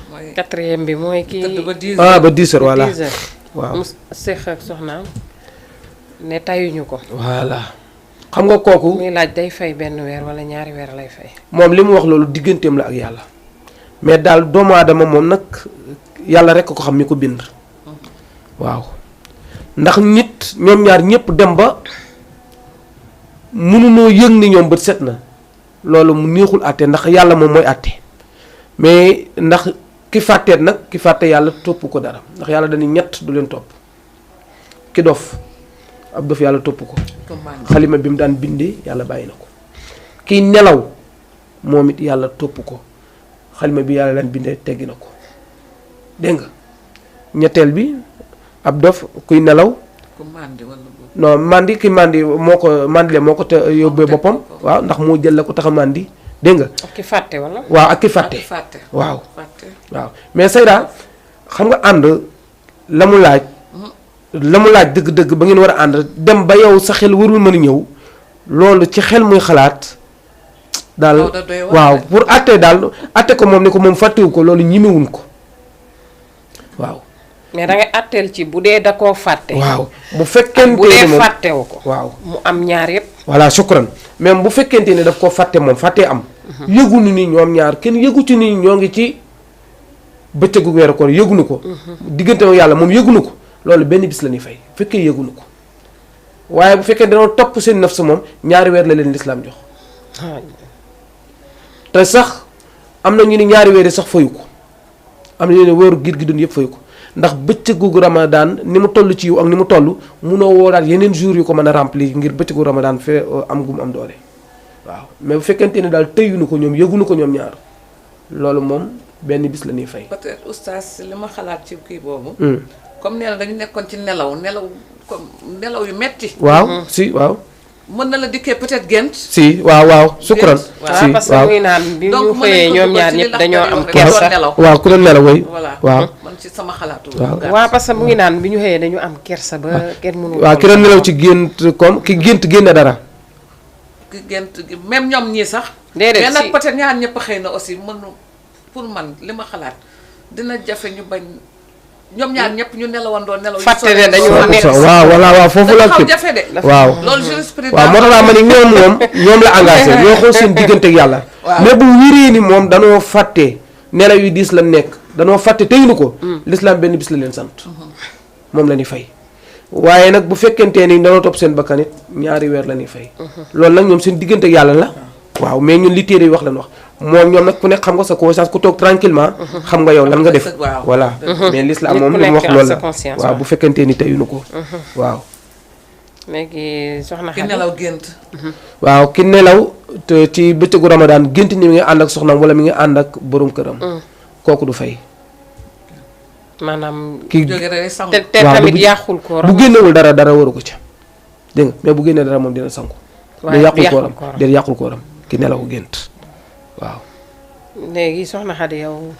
mooy quatrième bi mooy kii tëdd ba 10 ba 10 heures voilà 10 heures waaw mu séq ak soxnaam ne tayuñu ko voilà xam nga kooku muy laaj day fay benn weer wala ñaari weer lay fay moom li mu wax loolu digganteem la ak yàlla mais daal doomu aadama moom nag yàlla rekk ko xam mi ko bind waaw ndax nit ñoom ñaar ñëpp dem ba mënunoo yëg ni ñoom bët set na loolu mu neexul àtte ndax yàlla moom mooy àtte mais ndax ki fàtteet nag ki fàtte yàlla topp ko dara ndax yàlla dañuy ñett du leen topp ki dof ab dof yàlla topp ko xalima bi mu daan bindee yàlla bàyyi na ko kiy nelaw moom it yàlla topp ko xalima bi yàlla daan bindee teggi na ko dégg nga ñetteel bi ab dof kuy nelaw ku màndi wala boobu. non mandi ki mandi moo ko mandile moo ko te yóbbee boppam waaw ndax moo jël la ko tax a mandi dégg nga ak ki fàtte wala waaw ak ki fàtte fàtte waaw fàtte waaw mais Seyda xam nga ànd la mu laaj dëgg-dëgg ba ngeen war a ànd dem ba yow sa xel warul mën a ñëw loolu ci xel muy xalaat daal waaw pour àtte daal àtte ko moom ne ko moom fàttewu ko loolu ñimewuñ ko waaw mais da ngay àtteel ci bu dee da koo fàtte waaw bu fekkente bu dee ne moom fàttewu ko waaw mu am ñaar yépp voilà shukran même bu fekkente ne daf koo fàtte moom fàttee am yëgunu ni ñoom ñaar kenn yëgu ci ni ñoo ngi ci bëccëgu weeru koor yëgunu ko diggante ak yàlla moom yëgunu ko loolu benn bis la ñuy fay bu fekkee yëgunu ko waaye bu fekkee dañoo topp seen naf sa moom ñaari weer la leen lislaam jox te sax am na ñu ni ñaari weer yi sax fayu ko am na ñu ne weeru giir gi dund yëpp fayu ko ndax bëccëgu Ramadan ni mu toll ci yiw ak ni mu toll munoo wooraat yeneen jours yu ko mën a remplir ngir bëccëgu Ramadan fee am gum am doole waaw mais bu fekkente ne daal tëyunu ko ñoom yëgunu ko ñoom ñaar loolu moom benn bis la ñuy fay. peut-être oustaz li ma xalaat ci kii boobu. comme nee na dañu nekkoon ci nelaw comme nelaw yu metti waaw si waaw. mën na la dikkee peut-être gént. si waaw sukkuran. waaw si parce que muy naan bi ñu xëyee ñoom ñaar ñëpp dañoo am kersa. waaw ku doon nelaw way voilà waaw. man ci sama xalaatu. waaw parce que mu ngi naan bi ñu xëyee dañu am kersa ba kenn mënu. waaw ki doon nelaw ci gént comme ki gént génne dara. ki gént gi même ñoom ñii sax. déedéet mais nag si peut-être ñaar ñëpp xëy na aussi mënu pour man li ma xalaat dina jafe ñu bañ ñoom ñaar ñëpp ñu nelawandoo nelaw. fàtte ne dañoo nekk waaw voilà foofu la xaw jafe de. waaw loolu jurisprudence. waaw moo tax laa ma ni ñoom la engagé ñoo xool seen diggante ak yàlla. mais bu wéree ni moom danoo fàtte nelaw yu diis la nekk danoo fàtte teynu ko. l'islam benn bis la leen sant. moom la ñuy fay. waaye nag bu fekkentee ni danoo topp seen bakkan it ñaari weer la ñuy fay. loolu nag ñoom seen diggante ak yàlla la. waaw mais ñun li téere yi wax lañ wax moom ñoom nag ku nekk xam nga sa conscience ku toog tranquillement xam nga yow lan nga def. voilà mais l'islam moom li mu wax loolu la waaw bu fekkentee ni teynu ko. waaw. léegi soxna ki Xadi nelaw gént. waaw ki nelaw te ci bëccëgu Ramadan gént ni mi ngi ànd ak soxnaam wala mi ngi ànd ak borom këram. kooku du fay. maanaam. ki jóge rek sangu. te tamit yàqul ko. bu génnewul dara waru ko ca dégg nga mais bu génnee dara moom dina sangu. waaye du yàqul kooram kooram. déet yàqul kooram ki nelaw gént waaw. léegi soxna Xadi yow.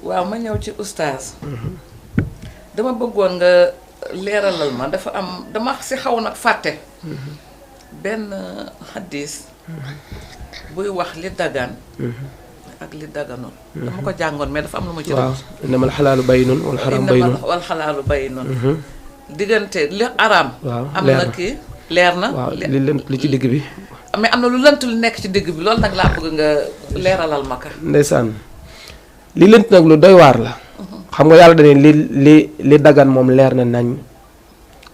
waaw ma ñëw ci oustaz. dama bëggoon nga leeralal ma dafa am dama si xaw nag fàtte. benn xaddis buy wax li dagan ak li daganul. dama ko jàngoon mais dafa am lu ma ci waaw innamal xalaalu bayyinun wal xaraam bayyinun. wal xalaalu bayyinun. diggante li araam. waaw am leer na na. kii leer na. waaw li lënt li ci digg bi. mais am na lu lënt lu nekk ci digg bi loolu nag laa bëgg nga leeralal ma ka. ndeysaan li lënt nag lu doy waar la. xam nga yàlla dane li dagan moom leer na nañ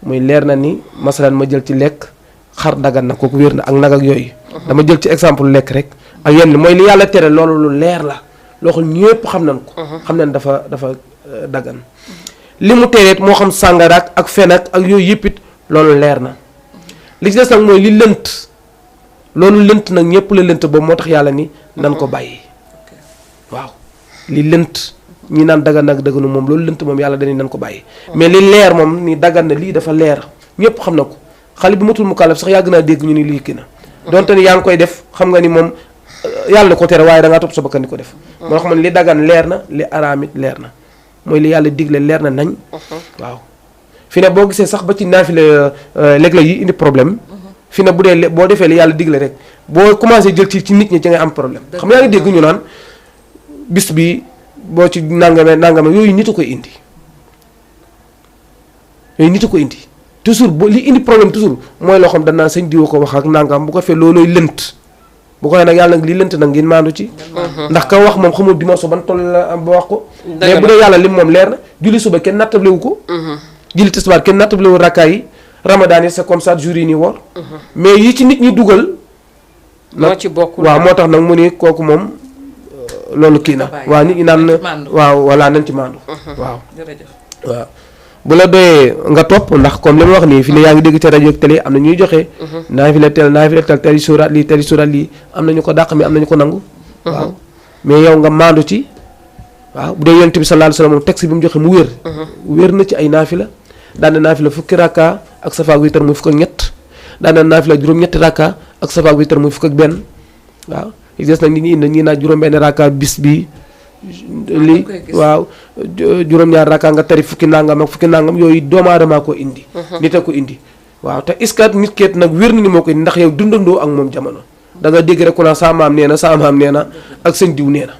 muy leer na ni masalan ma jël ci lekk xar dagan na kooku wér na ak nag ak yooyu. dama jël ci exemple lekk rek. ak yenn mooy li yàlla tere loolu lu leer la loo xam ñëpp xam nañ ko. xam nañ dafa dagan. li mu tereet moo xam sàngaraak ak fen ak yooyu yëpp it loolu leer na li ci des nag mooy li lënt loolu lënt nag ñëpp la lënt boobu moo tax yàlla ni nan ko bàyyi waaw li lënt ñi naan dagan nag daganu moom loolu lënt moom yàlla dañuy nan ko bàyyi mais li leer moom ni dagan na lii dafa leer ñëpp xam na ko xale bi matul mu kàllaf sax yàgg naa dégg ñu ni lii kii na donte ni yaa ngi koy def xam nga ni moom yàlla na ko tere waaye da ngaa topp sa bakkan di ko def moo xam ne li dagan leer na li araam it leer na mooy li yàlla digle leer na nañ. waaw fi ne boo gisee sax ba ci naafile léeg-léeg yi indi problème. fi ne bu dee boo defee li yàlla digle rek boo commencé jël ci nit ñi ci ngay am problème. xam nga yaa ngi dégg ñu naan bis bi boo ci nangame yooyu nit a koy indi toujours li indi problème toujours mooy loo xam danaa sëñ diwa ko wax ak nangam bu ko fee loolooy lënt. bu ko nag yàlla nag li lënt nag ngeen maandu ci. ndax ka wax moom xamul dimanche ban toll la ba wax ko. mais bu dee yàlla lim moom leer na julli suba kenn nattable wu ko. julli tisbaar kenn nattable wu rakkaa yi ramadan yi c'est comme ça jour yi nii woor. mais yi ci nit ñi dugal. moo ci bokkul waaw moo tax nag mu ni kooku moom loolu kii na. waaw nit ñi naan waaw voilà nañ ci maandu. waaw waaw. bu la doyee nga topp ndax comme li ma wax nii fi ne yaa ngi dégg ci rajo ak télé am na ñuy joxe. naa fi la tel tari suuraat lii am na ñu ko dàq mi am na ñu ko nangu. waaw mais yow nga maandu ci. waaw bu dee yonent bi sallallahu alayhi wasallam moom texte bi mu joxe mu wér. wér na ci ay naafila daan na naafila fukki rakka ak safaak witar muy fukk ak ñett daan na naafila juróom-ñetti rakka ak safaak witar muy fukk ak benn waaw li des nag nit ñi indi ñii naa juróom-benn rakka bis bi. lii waaw juróom-ñaar rakka nga tari fukki nangam ak fukki nangam yooyu doomu aadama ko indi. nit a ko indi. waaw te est-ce que nit keet nag wér na ni moo ko indi ndax yow dundandoo ak moom jamono da nga dégg rek ku naa saa maam nee na ak sëñ diw nee na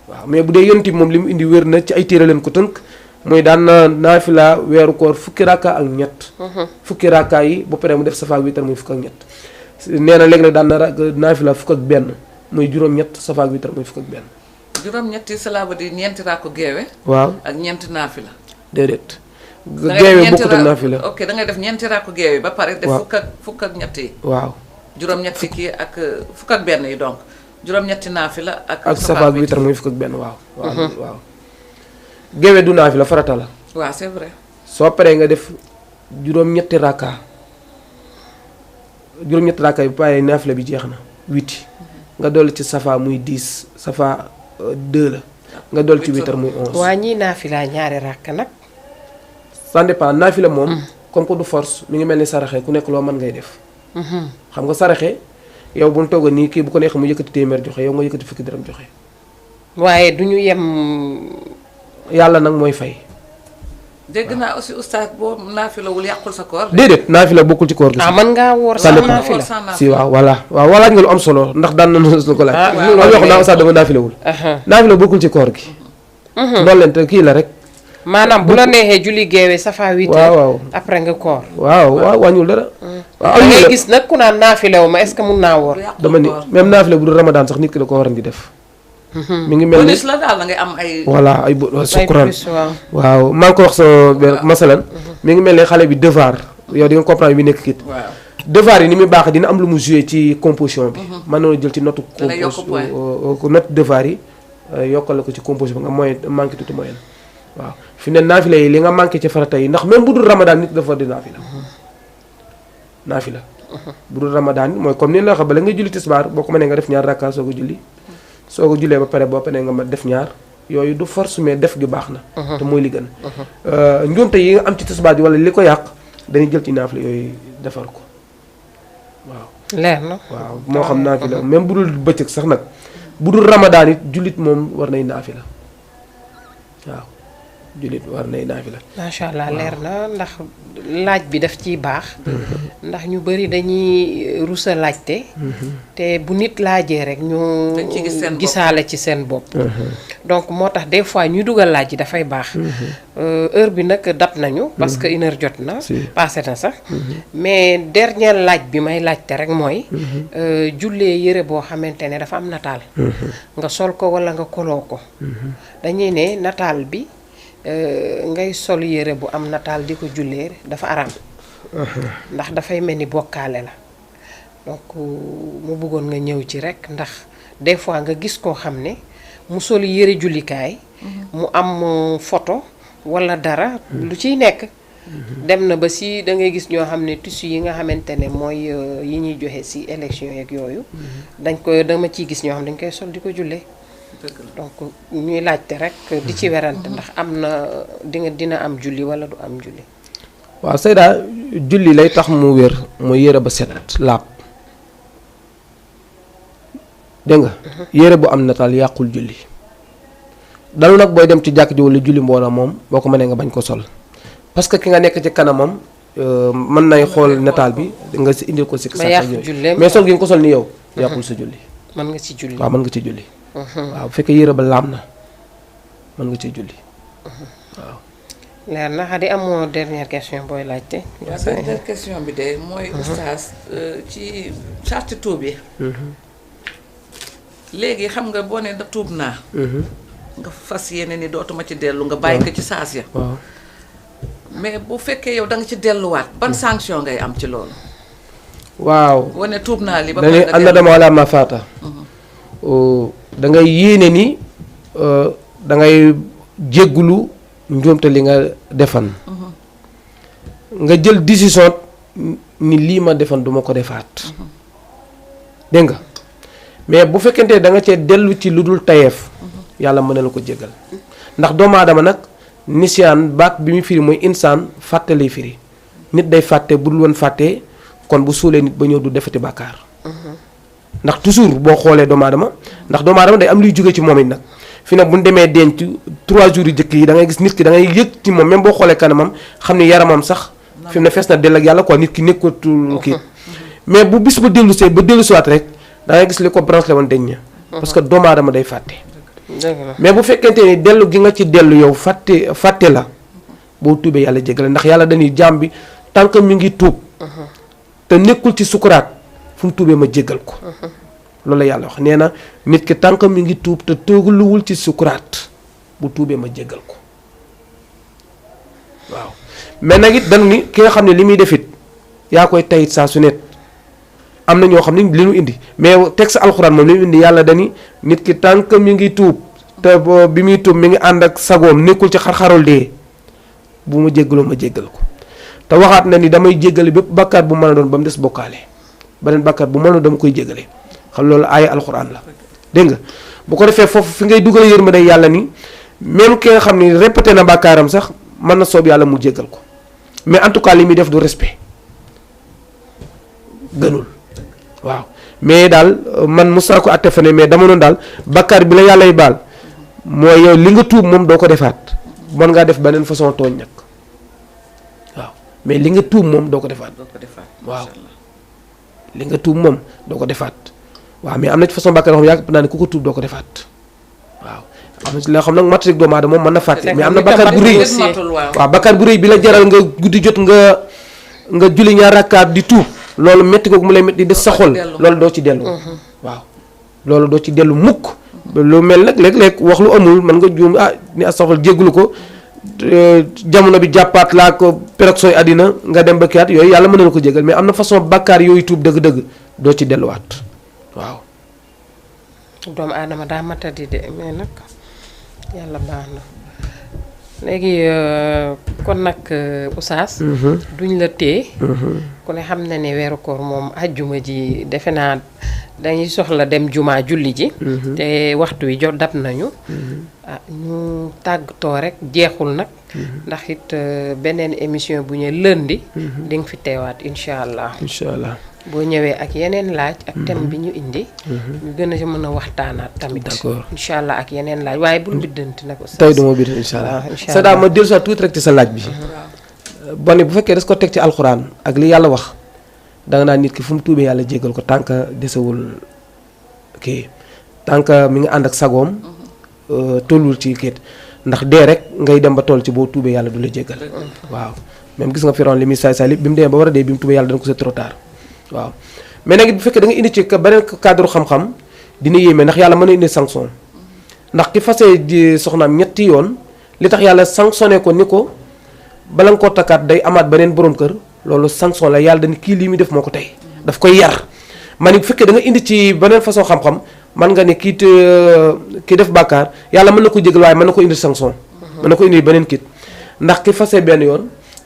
waaw mais bu dee yonent bi moom li mu indi wér na ci ay téere leen ko tënk mooy daan na naafila weeru koor fukki rakka ak ñett. fukki rakka yi ba pare mu def safaak witar muy fukk ak ñett nee na léeg-léeg daan na naafila fukk ak benn muy juróom-ñett safaak witar muy fukk ak benn. juróom-ñetti cela veut dire ñeenti raako geewe. waaw ak ñeenti naafila. déedéet. geewe bokkut ak naafila. ok da ngay def ñeenti raako geewe ba pare. def fukk ak ñett yi. waaw juróom-ñetti kii ak fukk ak benn yi donc juróom-ñetti naafila ak safaak witar muy fukk ak benn waaw. waaw geewe du naafila farata la. waaw c'est vrai. soo paree nga def juróom-ñetti rakka yi ba pare naafila bi jeex na 8 nga dolli ci safa muy 10 safa 2 la nga dolli ci witar muy 11. waa ñii naafila ñaari rakk nag. ça dépend naafila moom. comme que du force mi ngi mel ni saraxe ku nekk loo mën ngay def. xam nga saraxe yow bu ñu toogoon nii kii bu ko neexee mu yëkkati téeméer joxe yow nga yëkkati fukki dërëm joxe. waaye du ñu yem. yàlla nag mooy fay. dégg naa aussi oustaz boo naafilawul yàqul sa koor. déedéet naafila bokkul ci koor gi. ah mën ngaa woor sans naafila. si waaw voilà waaw walaaj nga lu am solo ndax daan nañu ko laaj. waaw wax naa oustaz dama naafilawul. naafila bokkul ci koor gi. loolu leen te kii la rek. maanaam bu la neexee julli geewee safa 8 heures. waaw après nga koor. waaw wàññiwul dara. waaw da ngay gis nag ku naan naafilawu ma est-ce que mun naa woor. dama ni même naafila bu dul Ramadan sax nit ki da ko waran di def. mi ngi mel ni bonus la daal da ngay am ay. voilà ay sukkuraan waaw maa ngi ko wax sama benn masalan mi ngi mel ne xale bi devoir yow di nga comprendre bi nekk kit devoir yi ni muy baax dina am lu mu joué ci composition bi mën na jël ci note note devoir yi yokkal la ko ci composition bi nga moyen manqué tuuti moyen waaw fi ne naafila yi li nga manqué ci farata yi ndax même bu dul Ramadan nit dafa di naafila bu dul Ramadan mooy comme ni la waxee bala nga julli tisbaar boo ko mënee nga def ñaar rakka soo ko julli soo ko jullee ba pare boo paree nga ma def ñaar yooyu du force mais def gi baax na. te mooy li gën. njuumte yi nga am ci tisbaar ji wala li ko yàq dañuy jël ci naafila yooyu defar ko waaw. leer na waaw moo xam naafila même bu dul bëccëg sax nag bu dul Ramadan it jullit moom war nay naafila waaw jullit war nay naafila. macha allah leer na ndax laaj bi daf ciy baax. ndax ñu bari dañuy rusa laajte. te bu nit laajee rek ñu gisaale ci seen bopp. donc moo tax des fois ñuy dugal laaj yi dafay baax. heure bi nag dab nañu. parce que une heure jot na. passé na sax. mais dernier laaj bi may laajte rek mooy. jullee yëre boo xamante ne dafa am nataal. nga sol ko walla nga koloo ko. dañuy ne nataal bi. ngay sol yére bu am nataal di ko jullee dafa araam ndax dafay mel ni bokkaale la donc mu bëggoon nga ñëw ci rekk ndax des fois nga gis koo xam ne mu sol yére jullikaay mu am photo walla dara lu ciy nekk dem na ba si da ngay gis ñoo xam ne tissu yi nga xamante ne mooy yi ñuy joxe si élection yeeg yooyu dama ciy gis ñoo xam ne dañ koy sol di ko jullee donc ñuy laajte rek di ci werante ndax am na dina am julli walla du am julli. waaw Seyda julli lay tax mu wér mooy yére ba set laab dégg nga. yére bu am nataal yàqul julli. dalu nag booy dem ci jàkk ji walla julli mbooloo moom boo ko mënee nga bañ ko sol parce que ki nga nekk ci kanamam mën nay xool nataal bi nga si indil ko si. mais sol gi nga ko sol ni yow. yàqul sa julli. mën nga ci julli waaw mën nga ci julli. waaw bu fekkee yére ba laam na mën nga ciy julli waaw. leer na xadi amoo dernière question booy laajte. waaw dernière question bi de mooy oustaz ci charte tuub yi. léegi xam nga boo ne da tuub naa. nga fas yéene ni dootuma ci dellu nga bàyyi ko ci saas ya. waaw mais bu fekkee yow da nga ci delluwaat ban sanction ngay am ci loolu. waaw boo ne tuub naa li ba pare nga dellu dama wala ma faata. da ngay yéene ni da ngay jéggulu njuumte li nga defan nga jël décision ni lii ma defan duma ko defaat dégg nga mais bu fekkente da nga cee dellu ci lu dul tayeef yàlla mën na la ko jéggal ndax doomu aadama nag nisiyaan baat bi mu firi mooy insaan fàtte lay firi nit day fàtte bu dul woon fàtte kon bu suulee nit ba ñëw du defati bàkkaar ndax toujours boo xoolee doomu aadama ndax doomu aadama day am luy jóge ci moom it nag fi nag bu ñu demee denc 3 jours yu jëkk yi da ngay gis nit ki da ngay yëg ci moom même boo xoolee kanamam xam ni yaramam sax fi mu ne fees na dell ak yàlla quoi nit ki nekkatul kii mais bu bis ba dellu see ba dellu siwaat rek da ngay gis li ko branché woon deñ parce que doomu aadama day fàtte mais bu fekkente ni dellu gi nga ci dellu yow fàtte la boo tuubee yàlla jéggale ndax yàlla dañuy jaam bi tant que mi ngi tuub te nekkul ci sukuraat fu mu tuubee ma jéggal ko loolu la yàlla wax nee na nit ki tànk mi ngi tuub te toogaluwul ci sukuraat bu tuubee ma jéggal ko waaw mais nag it dañu ni ki nga xam ne li muy def it yaa koy tayit saa su nekk am na ñoo xam ne li ñu indi mais texte alxuraan moom li ñu indi yàlla dani nit ki tànk mi ngi tuub te bi muy tuub mi ngi ànd ak sagoom nekkul ci xar-xarol dee bu ma jéggaloo ma jéggal ko te waxaat na ni damay jéggale bépp bàkkaar bu mën a doon ba mu des bokkaale beneen bàkkaar bu mën a dama koy jéggale xam loolu aaya alxuraan la dégg nga bu ko defee foofu fi ngay dugal yërmande yàlla ni même ki nga xam ni répété na bàkkaaram sax mën na soob yàlla mu jéggal ko mais en tout cas li muy def du respect gënul waaw mais daal man mos naa ko àtte fa ne mais dama noonu daal bakkaar bi la yàllay baal mooy yow li nga tuub moom doo ko defaat mën ngaa def beneen façon tooñ nag waaw mais li nga tuub moom doo ko defaat waaw li nga tuub moom doo ko defaat waaw mais am na ci façon bakkaar yoo xam yàgg naa ne ku ko tuub doo ko defaat waaw am na ci loo xam nag mat rek doomu aadama moom mën na fàtte mais am na bakkaar bu rëy waaw bakkaar bu rëy bi la jaral nga guddi jot nga julli ñaar rakkaat di tuub loolu métti googu mu lay métti di des sa xol loolu doo ci dellu waaw loolu doo ci dellu mukk lu mel nag léeg-léeg wax lu amul mën nga juum ni astaxfir jéggulu ko jamono bi jàppaat laa ko perog sooy àddina nga dem ba kiyaat yooyu yàlla mën na la ko jégal mais am na façon bakkaar yooyu tuub dëgg-dëgg doo ci delluwaat waaw doomu aadama daa matadi de mais nag yàlla baax na léegi kon nag Oustaz duñ la téye ku ne xam na ne weeru koor moom àjjuma ji defe naa dañuy soxla dem jumaa julli ji te waxtu wi jot dab nañu ñu tàggatoo rek jeexul nag ndax it beneen émission bu ñu lundi di nga fi teewaat incha allah boo ñëwee ak yeneen laaj ak thème bi ñu indi ñu gën a mën a waxtaanaat tamit d'accord incha allah ak yeneen laaj waaye bul biddanti nag Oustaz tey duma bidd incha allah sa daa ma dellu sa tuuti rek ci sa laaj bi bone bu fekkee des ko teg ci alxuraan ak li yàlla wax danga naan nit ki fu mu tuubee yàlla jéggal ko tànk desewul kii tànk mi ngi ànd ak sagoom tollul ci kii ndax dee rek ngay dem ba toll ci boo tuubee yàlla du la jéggal waaw même gis nga Firawna li muy saay saay lépp bi mu demee ba war a dee bi mu tuubee yàlla dana ko c'est trop tard waaw mais nag bu fekkee da nga indi ci beneen cadre xam-xam dina yéeme ndax yàlla mën na indi sanction ndax ki fasee di soxnaam ñetti yoon li tax yàlla sanctionné ko ni ko bala nga koo takkaat day amaat beneen borom kër loolu sanction la yàlla dañu kii lii muy def moo ko tey daf koy yar man bu fekkee da nga indi ci beneen façon xam-xam man nga ne kii def bàkkaar yàlla mën na ko jégal waaye mën na ko indi sanction mën na ko indi beneen kit ndax ki fase benn yoon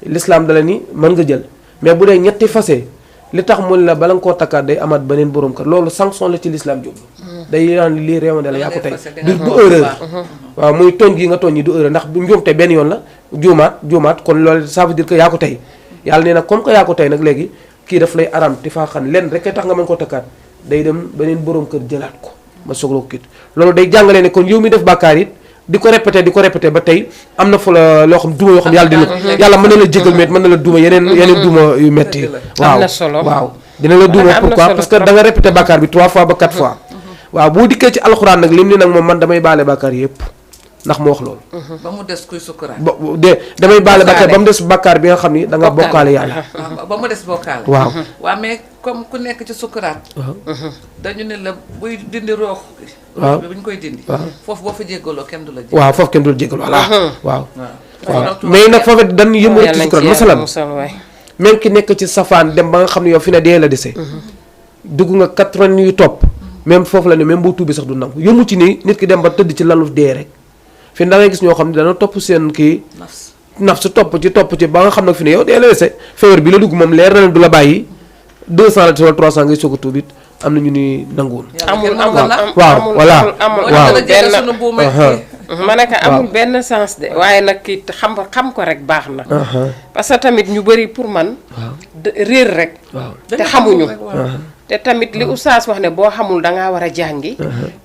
l'islam dala ni mën nga jël mais bu dee ñetti fase li tax mu la bala nga koo takkaat day amaat beneen borom kër loolu sanction la ci l'islam jublu day daan lii réewande la yaa ko tey du erreur waaw muy tooñ gi nga tooñ yi du erreur ndax bu njuumte benn yoon la juumaat kon loolu ça veut dire que yaa ko tey yàlla nee nag comme que yaa ko tey nag léegi kii daf lay aram ti faa xam lenn rek tax nga mën koo takkaat day dem beneen borom kër jëlaat ko ma soog la ko kit loolu day jàngale ne kon yow mi def bàkkaar it di ko répété ba tey am na fa la loo xam duma yoo xam yàlla dina yàlla mën na la jégal mais mën na la duma yeneen duma yu metti waaw dina la duma pourquoi parce que da nga répété bàkkaar bi 3 fois ba 4 fois waaw boo dikkee ci alxuraan nag lim ni nag moom man damay baale bàkkaar yëpp ndax mu wax loolu ba mu des kuy sukkuraat damay baale bàkkaar ba mu des bàkkaar bi nga xam ni da nga bokkaale yàlla ba mu des bokkaale waaw mais comme ku nekk ci sukkuraat dañu ne la buy dindi roox waaw bu ñu koy dindi foofu boo fa jéggaloo kenn du la jéggal waaw foofu kenn du la jéggal waaw mais nag foofu dañ yëmu rek ci sukkuraat masalan même ki nekk ci safaan dem ba nga xam ne yow fi ne dee la dese dugg nga 80 yu topp même foofu la ne même boo tuubi sax du nangu yëmu ci nii nit ki dem ba tëdd ci lalu dee rek fi da ngay gis ñoo xam ne dana topp seen kii naf su topp ci ba nga xam nag fi ne yow dee la dese feebar bi la dugg moom leer na leen du la bàyyi 200 la wala 300 ngay soog a tuubit am na ñu ni nanguwul waaw voilà ma ne ko amul benn sens de waaye nag kii xam ko rek baax na parce que tamit ñu bëri pour man réer rek te xamuñu te tamit li oustaz wax ne boo xamul dangaa war a jàngi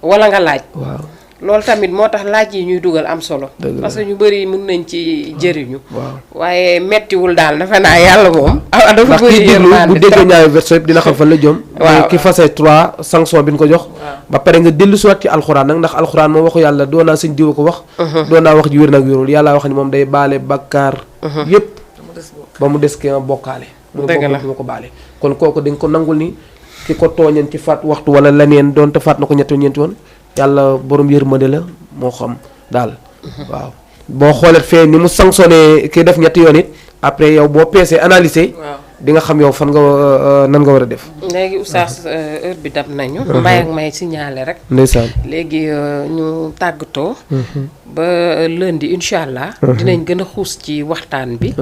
wala nga laaj loolu tamit moo tax laaj yi ñuy dugal am solo parce que ñu bëri mën nañ ci jëriñu waaye mettiwul daal dafa naa yàlla moom dafa bëri yërmande bu déggee ñaari verset yëpp dina xam fan la jëm ki fase 3 sanction bi ñu ko jox ba pare nga dellu siwaat ci alxuraan nag ndax alxuraan moom waxu yàlla doo naa sëñ diwa ko wax doo naa wax ji wér nag wérul yàlla wax ni moom day baale bakkaar yëpp ba mu des ki nga bokkaale mu ma ko baale kon kooku dañ ko nangul ni ki ko tooñeen ci faat waxtu wala leneen doon te faat na ko ñeenti woon yàlla borom yërmande la moo xam daal waaw boo xoolee fee ni mu sanctionné ki def ñetti yoon it après yow boo peesee analysé di nga xam yow fan nga nan nga war a def léegi oustaz heure bi dab nañu mbay ak may signalé rek ndeysaan léegi ñu tàggatoo ba lundi incha allah dinañ gën a xuus ci waxtaan bi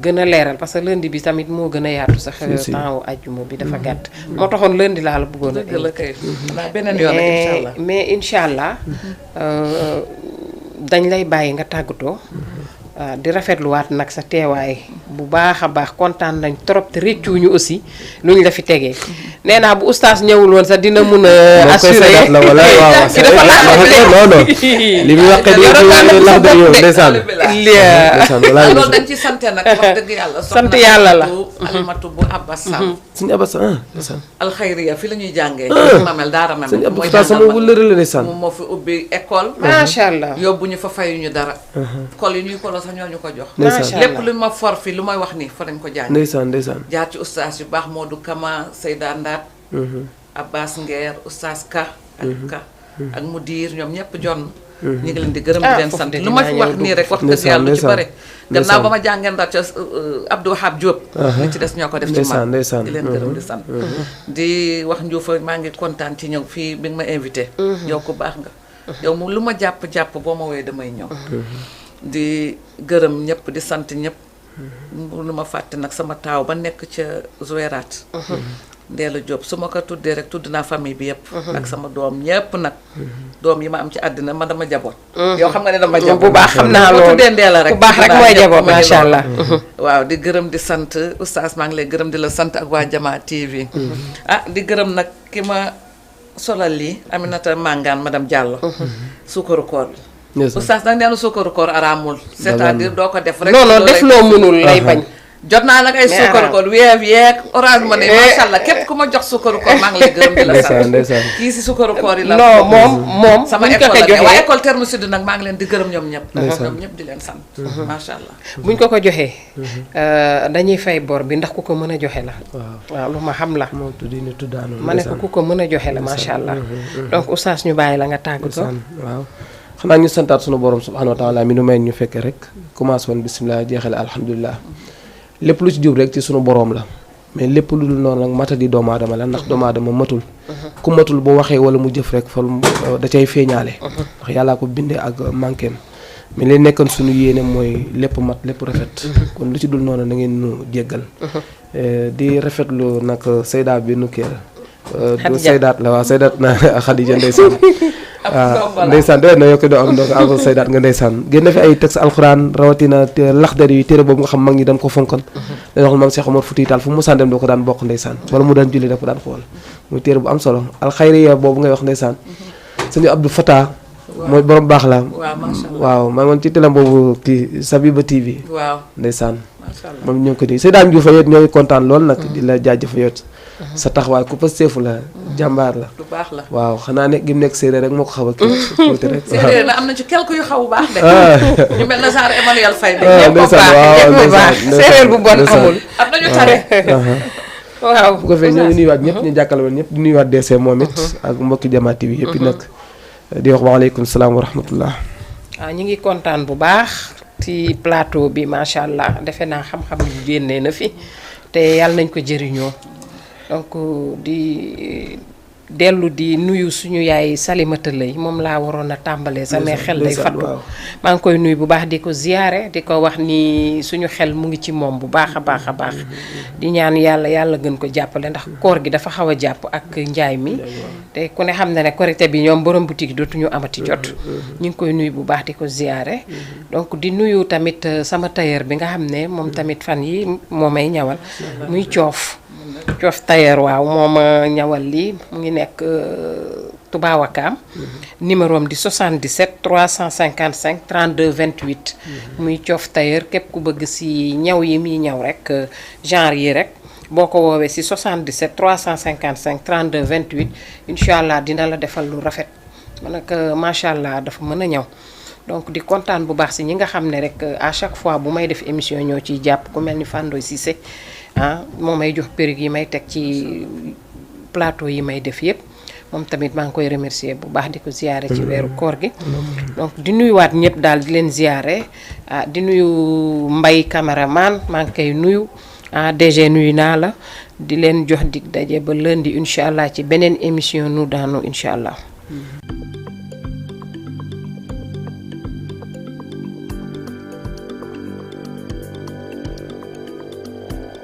gën a leeral parce que lundi bi tamit moo gën a yaatu sax temps wu ajjuma bi dafa gàtt moo taxoon lundi laa la bëggoon a beneen yoon incha allah mais incha allah dañ lay bàyyi nga tàggatoo di rafetluwaat nag sa teewaay bu baax a baax kontaan nañ trop te réccuñu aussi lu ñu la fi tegee nee naa bu oustaz ñëwul woon sax dina mun a assurer la wala waaw ci dafa non li muy wax lax da yow ndeysaan loolu dañ ci sant nag wax dëgg yàlla sant yàlla la Alimatu bu Abbas Sam suñu Abbas ndeysaan alxayriya fi la ñuy jàngee mamel daara mamel suñu Abbas sama wëllëre la ndeysaan moom moo fi ubbi école macha allah yóbbu ñu fa fayuñu dara école yi ñuy koloo sax ñoo ñu ko jox ndeysaan lépp lu ma for fi lu may wax ni fa dañ ko jàng ndeysaan jaar ci oustaz yu baax Modou Kama Seyda Ndaat Abbas Nguer oustaz Ka ak Mudir ñoom ñëpp jonn ñu ngi leen di gërëm di leen sant lu ma fi wax nii rek wax dëgg yàlla lu ci bare gannaaw ba ma jàngeen daal ca Abdou Wahab Diop li ci des ñoo ko def ci man di leen gërëm di sant di wax Ndioufa maa ngi kontaan ci ñëw fii bi nga ma invité yow ku baax nga yow mu lu ma jàpp-jàpp boo ma woowee damay ñëw di gërëm ñëpp di sant ñëpp lu ma fàtte nag sama taaw ba nekk ca Zouérat Ndeela Diop su ma ko tuddee rek tudd naa famille bi yëpp ak sama doom ñëpp nag doom yi ma am ci àddina man dama jaboot yow xam nga ne dama jaboot bu baax xam naa loolu tuddee Ndeela rek bu baax rek mooy jaboot macha allah waaw di gërëm di sant oustaz maa ngi lay gërëm di la sant ak waa Jama TV di gërëm nag ki ma solal lii Aminata Mangane madame Diallo suukaru koor bi oustaz nag nee na suukaru koor araamul c'est-à-dire doo ko def rek non def loo mënul lay bañ jot naa nag ay suukaru koor Wave yeeg Orange Money macha allah képp ku ma jox suukaru koor maa ngi lay gërëm di la sant kii si suukaru koor yi la non moom sama école la waa école Terme Sud nag maa ngi leen di gërëm ñoom ñëpp ñoom ñëpp di leen sant macha allah buñ ko joxee dañuy fay bor bi ndax ku ko mën a joxe la waaw lu ma xam la moom tuddi ni tuddaanu ma ne ko ku ko mën a joxe la macha allah donc oustaz ñu bàyyi la nga tàggatoo waaw xanaa ñu santaat sunu borom subhanahu wa taala mi nu may ñu fekkee rek commencé woon bisimilah jeexale alhamdulilah lépp lu ci jub rek ci sunu borom la mais lépp lu dul noonu nag matadi doomu aadama la ndax doomu aadama matul ku matul boo waxee wala mu jëf rek fal da cay feeñaale ndax yàllaa ko bindee ak manquéem mais li nekkoon suñu yéene mooy lépp mat lépp rafet kon lu ci dul noonu da ngeen nu jéggal di rafetlu nag Seyda bi nu kër du Seydaat la waaw Seydaat na Khadija ndeysaan waaw ndeysaan doy na yokk doo am donc am Seydaat nga ndeysaan génn fi ay texte alxuraan rawatina laxdar yi téere boobu nga xam mag ñi dañ ko fonkoon dañ wax maam Cheikh Omar Fouti Tall fu mu musaan dem doo ko daan bokk ndeysaan wala mu daan julli daf ko daan xool muy téere bu am solo alxayriya boobu ngay wax ndeysaan sëñ Abdou Fatah mooy borom baax la waaw maa ngi woon ci télé boobu kii Sabiba TV ndeysaan moom ñoo ngi ko nii Seydaan Diouf yéen ñoo ngi kontaan lool nag di la jaajëf yow sa taxawaay ku pasteefu la jàmbaar la lu baax la waaw xanaa ne gi mu nekk séeréer rek moo ko xaw a kii tuuti rek séeréer na am na ci quelque yu xaw baax de ñu mel na genre Emmanuel Faye de ñëpp baax séeréer bu bon amul am nañu tare waaw bu ko fee ñoo ngi nuyuwaat ñëpp ñu jàkkale woon ñëpp di nuyuwaat DC moom it ak mbokki Jama TV yëpp nag di wax waaleykum salaam wa rahmatullah waaw ñu ngi kontaan bu baax ci plateau bi macha allah defe naa xam-xam yu génnee na fi te yàlla nañ ko jëriñoo donc di dellu di nuyu suñu yaay Salimata Lay moom laa waroon a tàmbalee sama xel day fattu maa ngi koy nuyu bu baax di ko ziyaare di ko wax ni suñu xel mu ngi ci moom bu baax a baax a baax di ñaan yàlla gën ko jàppale ndax koor gi dafa xaw a jàpp ak njaay mi te ku ne xam na ne korité bi ñoom borom boutique dootuñu amati jot ñu ngi koy nuyu bu baax di ko ziyaare donc di nuyu tamit sama tailleur bi nga xam ne moom tamit fan yi moo may ñawal muy coof tailleur waaw moo ma ñawal lii mu ngi nekk Touba Wakaam numéro am di 77 355 32 28 muy coof tailleur képp ku bëgg si ñaw yi muy ñaw rek genre yi rek boo ko woowee si 77 355 32 28 incha allah dina la defal lu rafet man nag macha allah dafa mën a ñaw donc di kontaan bu baax si ñi nga xam ne rek à chaque fois bu may def émission ñoo ciy jàpp ku mel ni Fandoy Cissé moo may jox perruque yi may teg ci plateau yi may def yëpp moom tamit maa ngi koy remercier bu baax di ko ziyaare ci weeru koor gi donc di nuyuwaat ñëpp daal di leen ziyaare di nuyu Mbay caméraman maa ngi koy nuyu DG nuyu naa la di leen jox dig daje ba lundi incha allah ci beneen émission nu daanu incha allah